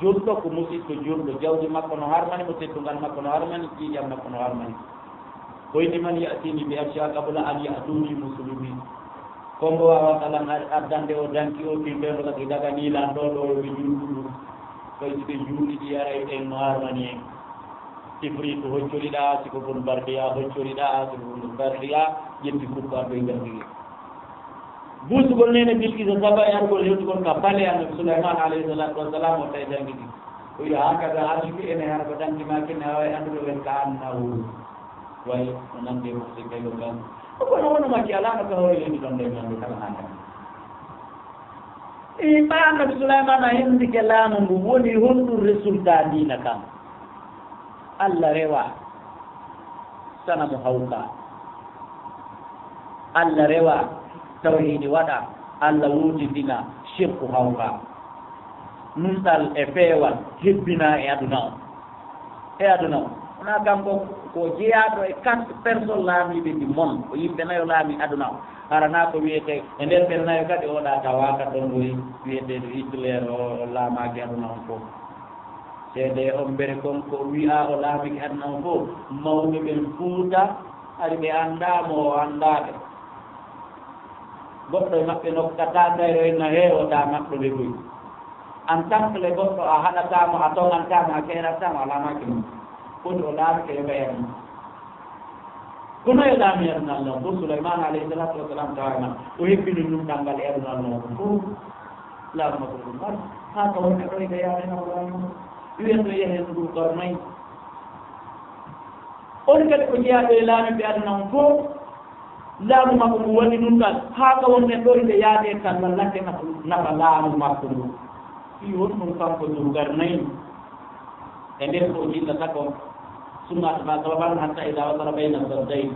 Julɗo ko musidɗo julɗo, jawdi makko no harmani mo, teddungal makko no harmani, ƴiiƴam makko no harmani. Koyni man ya'tini bi arsha qabla an ya'tuni muslimin. Ko mbo waawata lan ad-, addande o danki o, kin ɓen ɗo kadi daganii lan ɗo, ɗo yo ɓe juulɗu ɗum. Koy si ɓe juulɗi ɗi aray ɗen no harmani en. Ifriitu hoccoriɗaa, si ko Bun Bardiya hoccoriɗaa, si ko Bun Bardiya ƴetti kuppu addoy jangiri. Buusugol Neene Bilkisa Saba e argol hewtugol ka bale Annabi Suleymaan alayhi salaatu wa salaam o tawi jangiri. O wiya, "Haakada arshuki, ene hara ko danki maa kin, ne waawi anndude wen ka annahu." Way, no nandi e makko si kay ɗum ɗon. Ko kono wano makki alaa no ka hoore leydi ɗon nden ñande kala haa kadi. E ɓa Annabi Suleymaana hindike laamu ngu, woni honɗum résultat diina kan? Allah rewa sanamu hawka. Allah rewa tawhiidi waɗa. Allah wutindina shirku hawka. Nunɗal e peewal hebbina e aduna on. E aduna on. Wonaa kanko ko jeyaaɗo e quatre personnes laamiiɓe ɗi mon. Ko yimɓe nayo laami aduna on. Hara naa ko wiyetee e nder ɓen nayo kadi oɗa tawaaka ɗon ngori wiyeteeɗo Hitler o, o laamaaki aduna on fof. Seede on mbere kon ko wi'aa o laamike aduna on fof, mawɓe ɓen Fuuta hari ɓe anndaa mo o anndaa ɓe. Goɗɗo e maɓɓe nokkata kayre en na heewotaa maɓɓe ɓe buy. En tant que le goɗɗo a haɗataa mo, a toŋantaa mo, a keerataa mo, a laamaaki mo. Koni o laamike e mbayat mo. Kono e laami aduna Allah on fof, Suleymaana alayhi salaatu wa salaam tawaama, o hebbini ɗum ɗanngal e aduna Allah on fof. Laamu makko ɗum mbar, haa ka wonde ɗo ina yaade na ko laamu makko. Wiyen ɗo yehen ɗum Qarnayn. On kadi ko jeyaaɗo e laamiiɓe aduna on fof. Laamu makko ngu waɗi ɗum ɗal, haa ka wonde ɗo ina yaade kala lakke nafa, nafa laamu makko ngu. Fii honɗum kanko Dul Qarnayn? E nder ko o jillata kon, summa atba'a sababan hatta idha wasala bayna saddayn.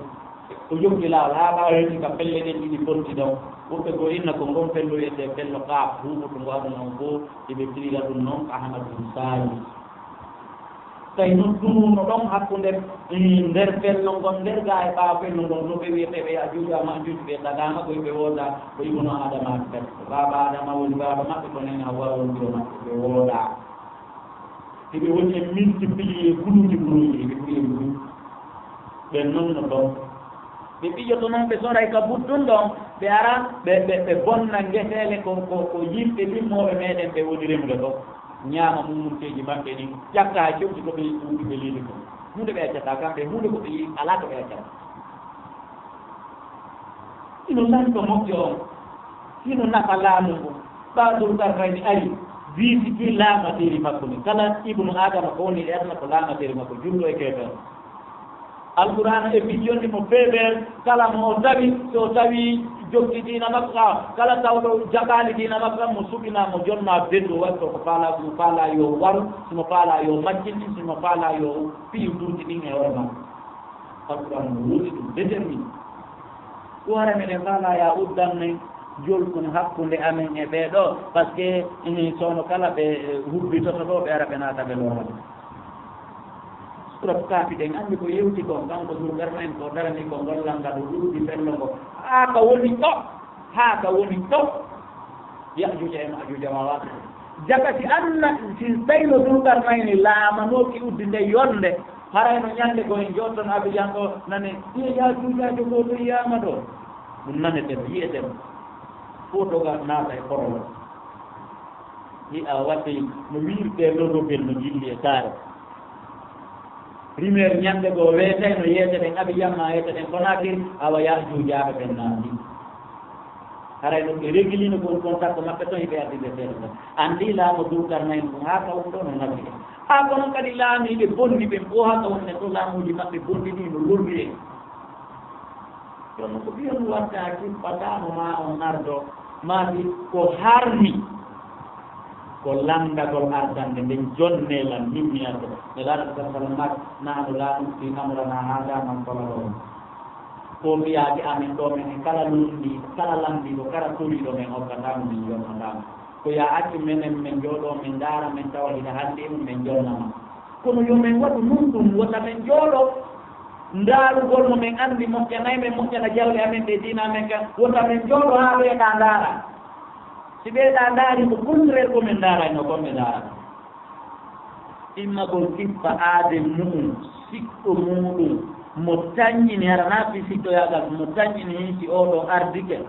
O jokki laawol haa ɓaawo heɓi ka pelle ɗen ɗiɗi fotti ɗon. Woɓɓe goo inna ko ngon pello wiyetee pello Qaaf, huuɓotungo aduna on fof, eɓe firira ɗum noon Ahmadu Saani. Tawi noon duruno ɗon hakkunde, eh, nder pello ngon, nder gaa e ɓaawo pello ngon, no ɓe wiyetee ɓe Yaajuuja Maajuuja, ɓe tagaama koy ɓe woodaa, ko Ibnu Aadama kadi. Baaba Aadama woni baaba maɓɓe, ko nene Hawwa woni ɓiɗɗo maɓɓe, ɓe woodaa. Hiɓe woni e multiplier guluuji guluuji, hiɓe ɓuri e guluuji. Ɓen non no ɗon. Ɓe ɓijoto non, ɓe soray ka buddun ɗon, ɓe ara, ɓe, ɓe, ɓe bonna ngeseele ko, ko, ko yimɓe limmooɓe meɗen ɓe woni remude ɗo. Ñaama mummunteeji maɓɓe ɗin, ƴakka hay cewti ko ɓe ɗuuɗi ɓe liili ko. Huunde ɓe accata kamɓe, huunde ko ɓe yi'i, alaa ko ɓe accata. Hino lanɗo moƴƴo on, hino nafa laamu ngun. Ɓaa Dul Qarnayni ari, visiti laamateeri makko ni. Kala Ibnu Aadama ko woni e aduna ko laamateeri makko, julɗo e keefeero. Alqur'aana e miijonni mo feebeer, kala mo o tawi, so o tawi jokki diina makko, a, kala tawɗo jaɓaali diina makko, mo suɓina, mo jonna beddu, waɗi ko faalaa, si mo faalaa yo waru, si mo faalaa yo majjin, si mo faalaa yo piyu durki ɗin e hoore makko. Alqur'aana no woodi ɗum, déterminé. Ɗum hara meɗen faalaa ya uddan men jolɗum hakkunde amen e ɓee ɗoo, parce que, eh, soono kala ɓe, eh, hubbitoto ɗoo, ɓe ara ɓe naata ɓe lorra ɓe. Surat Kaafi ɗen anndi ko yewti kon, kanko Dul Qarnayni ko darani ko ngol lannga ɗo ɗuuɗi fello ngo. Haa ka woni ɗo, haa ka woni ɗo. Ya'juuja e Ma'juuja ma waɗa. Jaka si anna, si tawi no Dul Qarnayni laamanooki uddi nde yolnde, haray no ñande ko en jotton Abijan ɗo nane, "Ɗiye Ya'juujaajo ko to yiyaama ɗo?" Ɗum naneten, yi'eten. Foto ga naata e korolo. Yi'a waɗde no wiirtee lorrogel no jilli e saare. Primaire ñande goo weetay no yeeteten Abijan ma yeeteten Konaakiri, awa Ya'juujaaɓe ɓen naati. Haray no ɓe régulino kon contact maɓɓe ton, hiɓe addinde seeɗa ton. Anndi laamu Dul Qarnayni ɗum haa ka woni ɗo no nafi. Haa kono kadi laamiiɓe bonni ɓen fof haa ka woni ɗo laamuuji maɓɓe bonni ɗi no lorri en. Jooni ko ɓiyon watta kippataano ma on ardo, maa si ko harmi ko lanndagol ardannde nden jonne lan min mi ardo. Nelaaɗo sallallahu alaihi wasallam naano laamu fi amrana hada man talaba. Ko mbiyaaki amen ɗo men e kala lundi, kala lambiɗo, kala tuwiɗo men hokkataamo, min yonnotaamo. Ko yaa accu menen men jooɗoo, men ndaara, men tawa hino hannde e mum, men jonnama. Kono yo men waɗu nun ɗum, wota men jooɗoo. Ndaarugol mo min anndi moƴƴanay men, moƴƴana jawle amen ɗe diina amen kan, wota min jooɗo haa ɓeeɗa ndaara. Si ɓeeɗa ndaari ko contraire ko min ndaarayno, kon ɓe ndaarata. Immagol kippa aaden mu'un, siɗɗo muuɗum, mo tañƴini, hara naa fii siɗɗoyaagal, mo tañƴini si oo ɗoo ardike.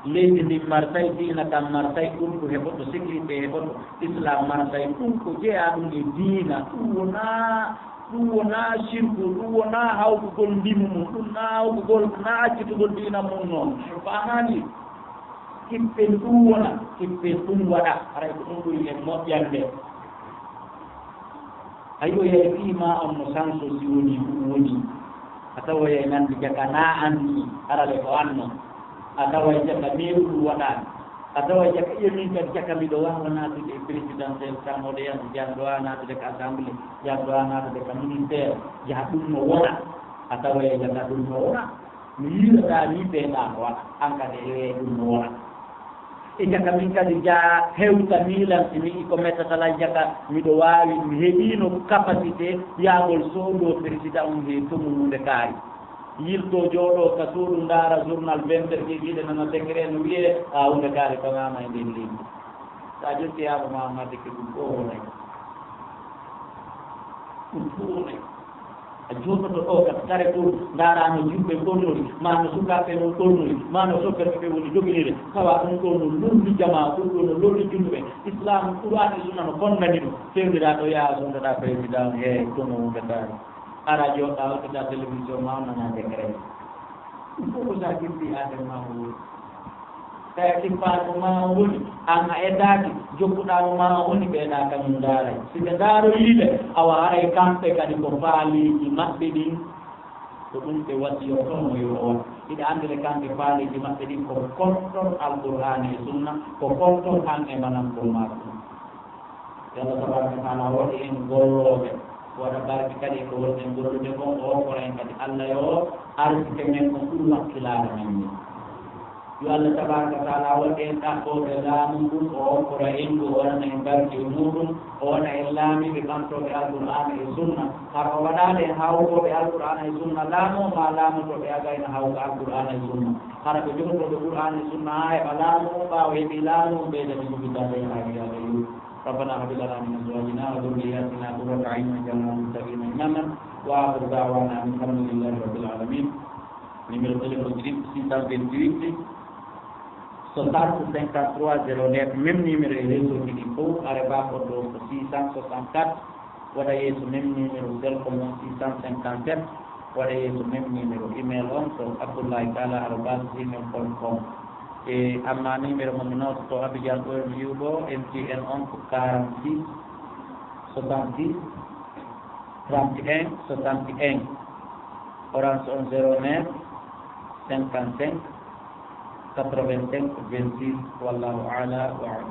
Leydi ndin martay diina kan, martay ɗum ko heɓoto, sécurité heɓoto, Islam martay ɗum ko jeyaa ɗum e diina. Ɗum wonaa, ɗum wonaa sirku, ɗum wonaa hawkugol ndimu mum, ɗum naa hawkugol, naa accitugol diina mum noon. Faamaali? Kippen ɗum wona, kippen ɗum waɗa, haray ko ɗum ɓuri en moƴƴande. A yi'oyay fii maa on no sanso si woni ɗum woni. A tawoyay nandi jaka naa anndi harale ko anno. A taway jaka neeru ɗum waɗaani. A taway jaka, iyo min kadi jaka miɗo waawa naatude e présidentiel kam, oɗo yan jangɗo a naatude ka assemblée, jangɗo a naatude ka ministère, jaha ɗum no wona. A taway jaka ɗum no wona. Mi yiɗataa ni ɓeeɗa ko waɗa, an kadi e ɗum no wona. E jaka min kadi jaa hewta miilan si mi ko mettata lay jaka, miɗo waawi, mi heɓiino capacité yaagol soodo président on he tomu munde kaari. Yilto jooɗo ka suudu ndaara journal vingt heures ɗiɗi nana décret no wiye, a hunde kaari tongaama e nden leydi. Sa jotti yaama ma ma dekke ɗum ko wonay. Ɗum fof wonay. A jooɗoto ɗo ka kare ɗum, ndaara no yimɓe ɓornori, ma no sukaaɓe no ɓornori, ma no sokkeɓe ɓe woni joginire, tawa ɗum ɗo no lolli jamaa, ɗum ɗo no lolli julɓe. Islam, Qur'an e Sunna no konnani ɗum. Fewndiraa ɗo yaha sondoɗaa président he kono wonde kaari. Ara jooɗa hokkita télévision ma on nana décret. Ɗum fof ko sa jimɗi aden ma o woni. Tawi kippaaɗo ma o woni, an a etaaki, jokkuɗaa mo ma o woni, ɓeeɗa kañum ndaaray. Si ɓe ndaaroyii ɓe, awa haray kamɓe kadi ko faaleeji maɓɓe ɗin, ko ɗum ɓe wasiyotoo mo yo o waɗ. Hiɗa anndi de kamɓe faaleeji maɓɓe ɗin ko contre Alqur'aana e Sunna, ko contre an e manan ko maɗum. Yo Allah tabaraka wa taala waɗu en gollooɓe, waɗa barke kadi e ko wonɗen gollude kon, o hokkora en kadi. Allah yo arsike men ko ɓuri wakkilaare men ni. Yo Allah tabaraka wa taala waɗu en ɗaɓɓooɓe laamu ngun, o hokkora en ngu, o waɗana en barke e muuɗum, o waɗa en laamiiɓe ɓamtooɓe Alqur'aana e Sunna. Hara o waɗaali en hawrooɓe Alqur'aana e Sunna laamu, ma laamotooɓe agayna hawka Alqur'aana e Sunna. Hara ko jogotooɓe Qur'aana e Sunna haa heɓa laamu, ɓaawo heɓi laamu, ɓeydani jogitaade e haa wiyaade yo. ربنا هب لنا من أزواجنا وذرياتنا قرة أعين واجعلنا للمتقين إماما. وآخر دعوانا أن الحمد لله رب العالمين. Numéro téléphone direct six cent vingt-huit soixante cinquante-trois zéro neuf, même numéro e réseau ji ɗi fof, are ba ko ɗo ko six cent soixante-quatre, waɗa yeeso même numéro cell ko mon six cent cinquante-sept, waɗa yeeso même numéro. Email on ko abdoullahi tala arobase gmail point com. E amma numéro mo mi nototo Abidjan ɗo e mi yiwɗo M T N on ko quarante-six soixante-dix trente et un soixante et un. Orange on zéro neuf cinquante-cinq quatre-vingt-cinq vingt-six. Wallahu ala wa alam.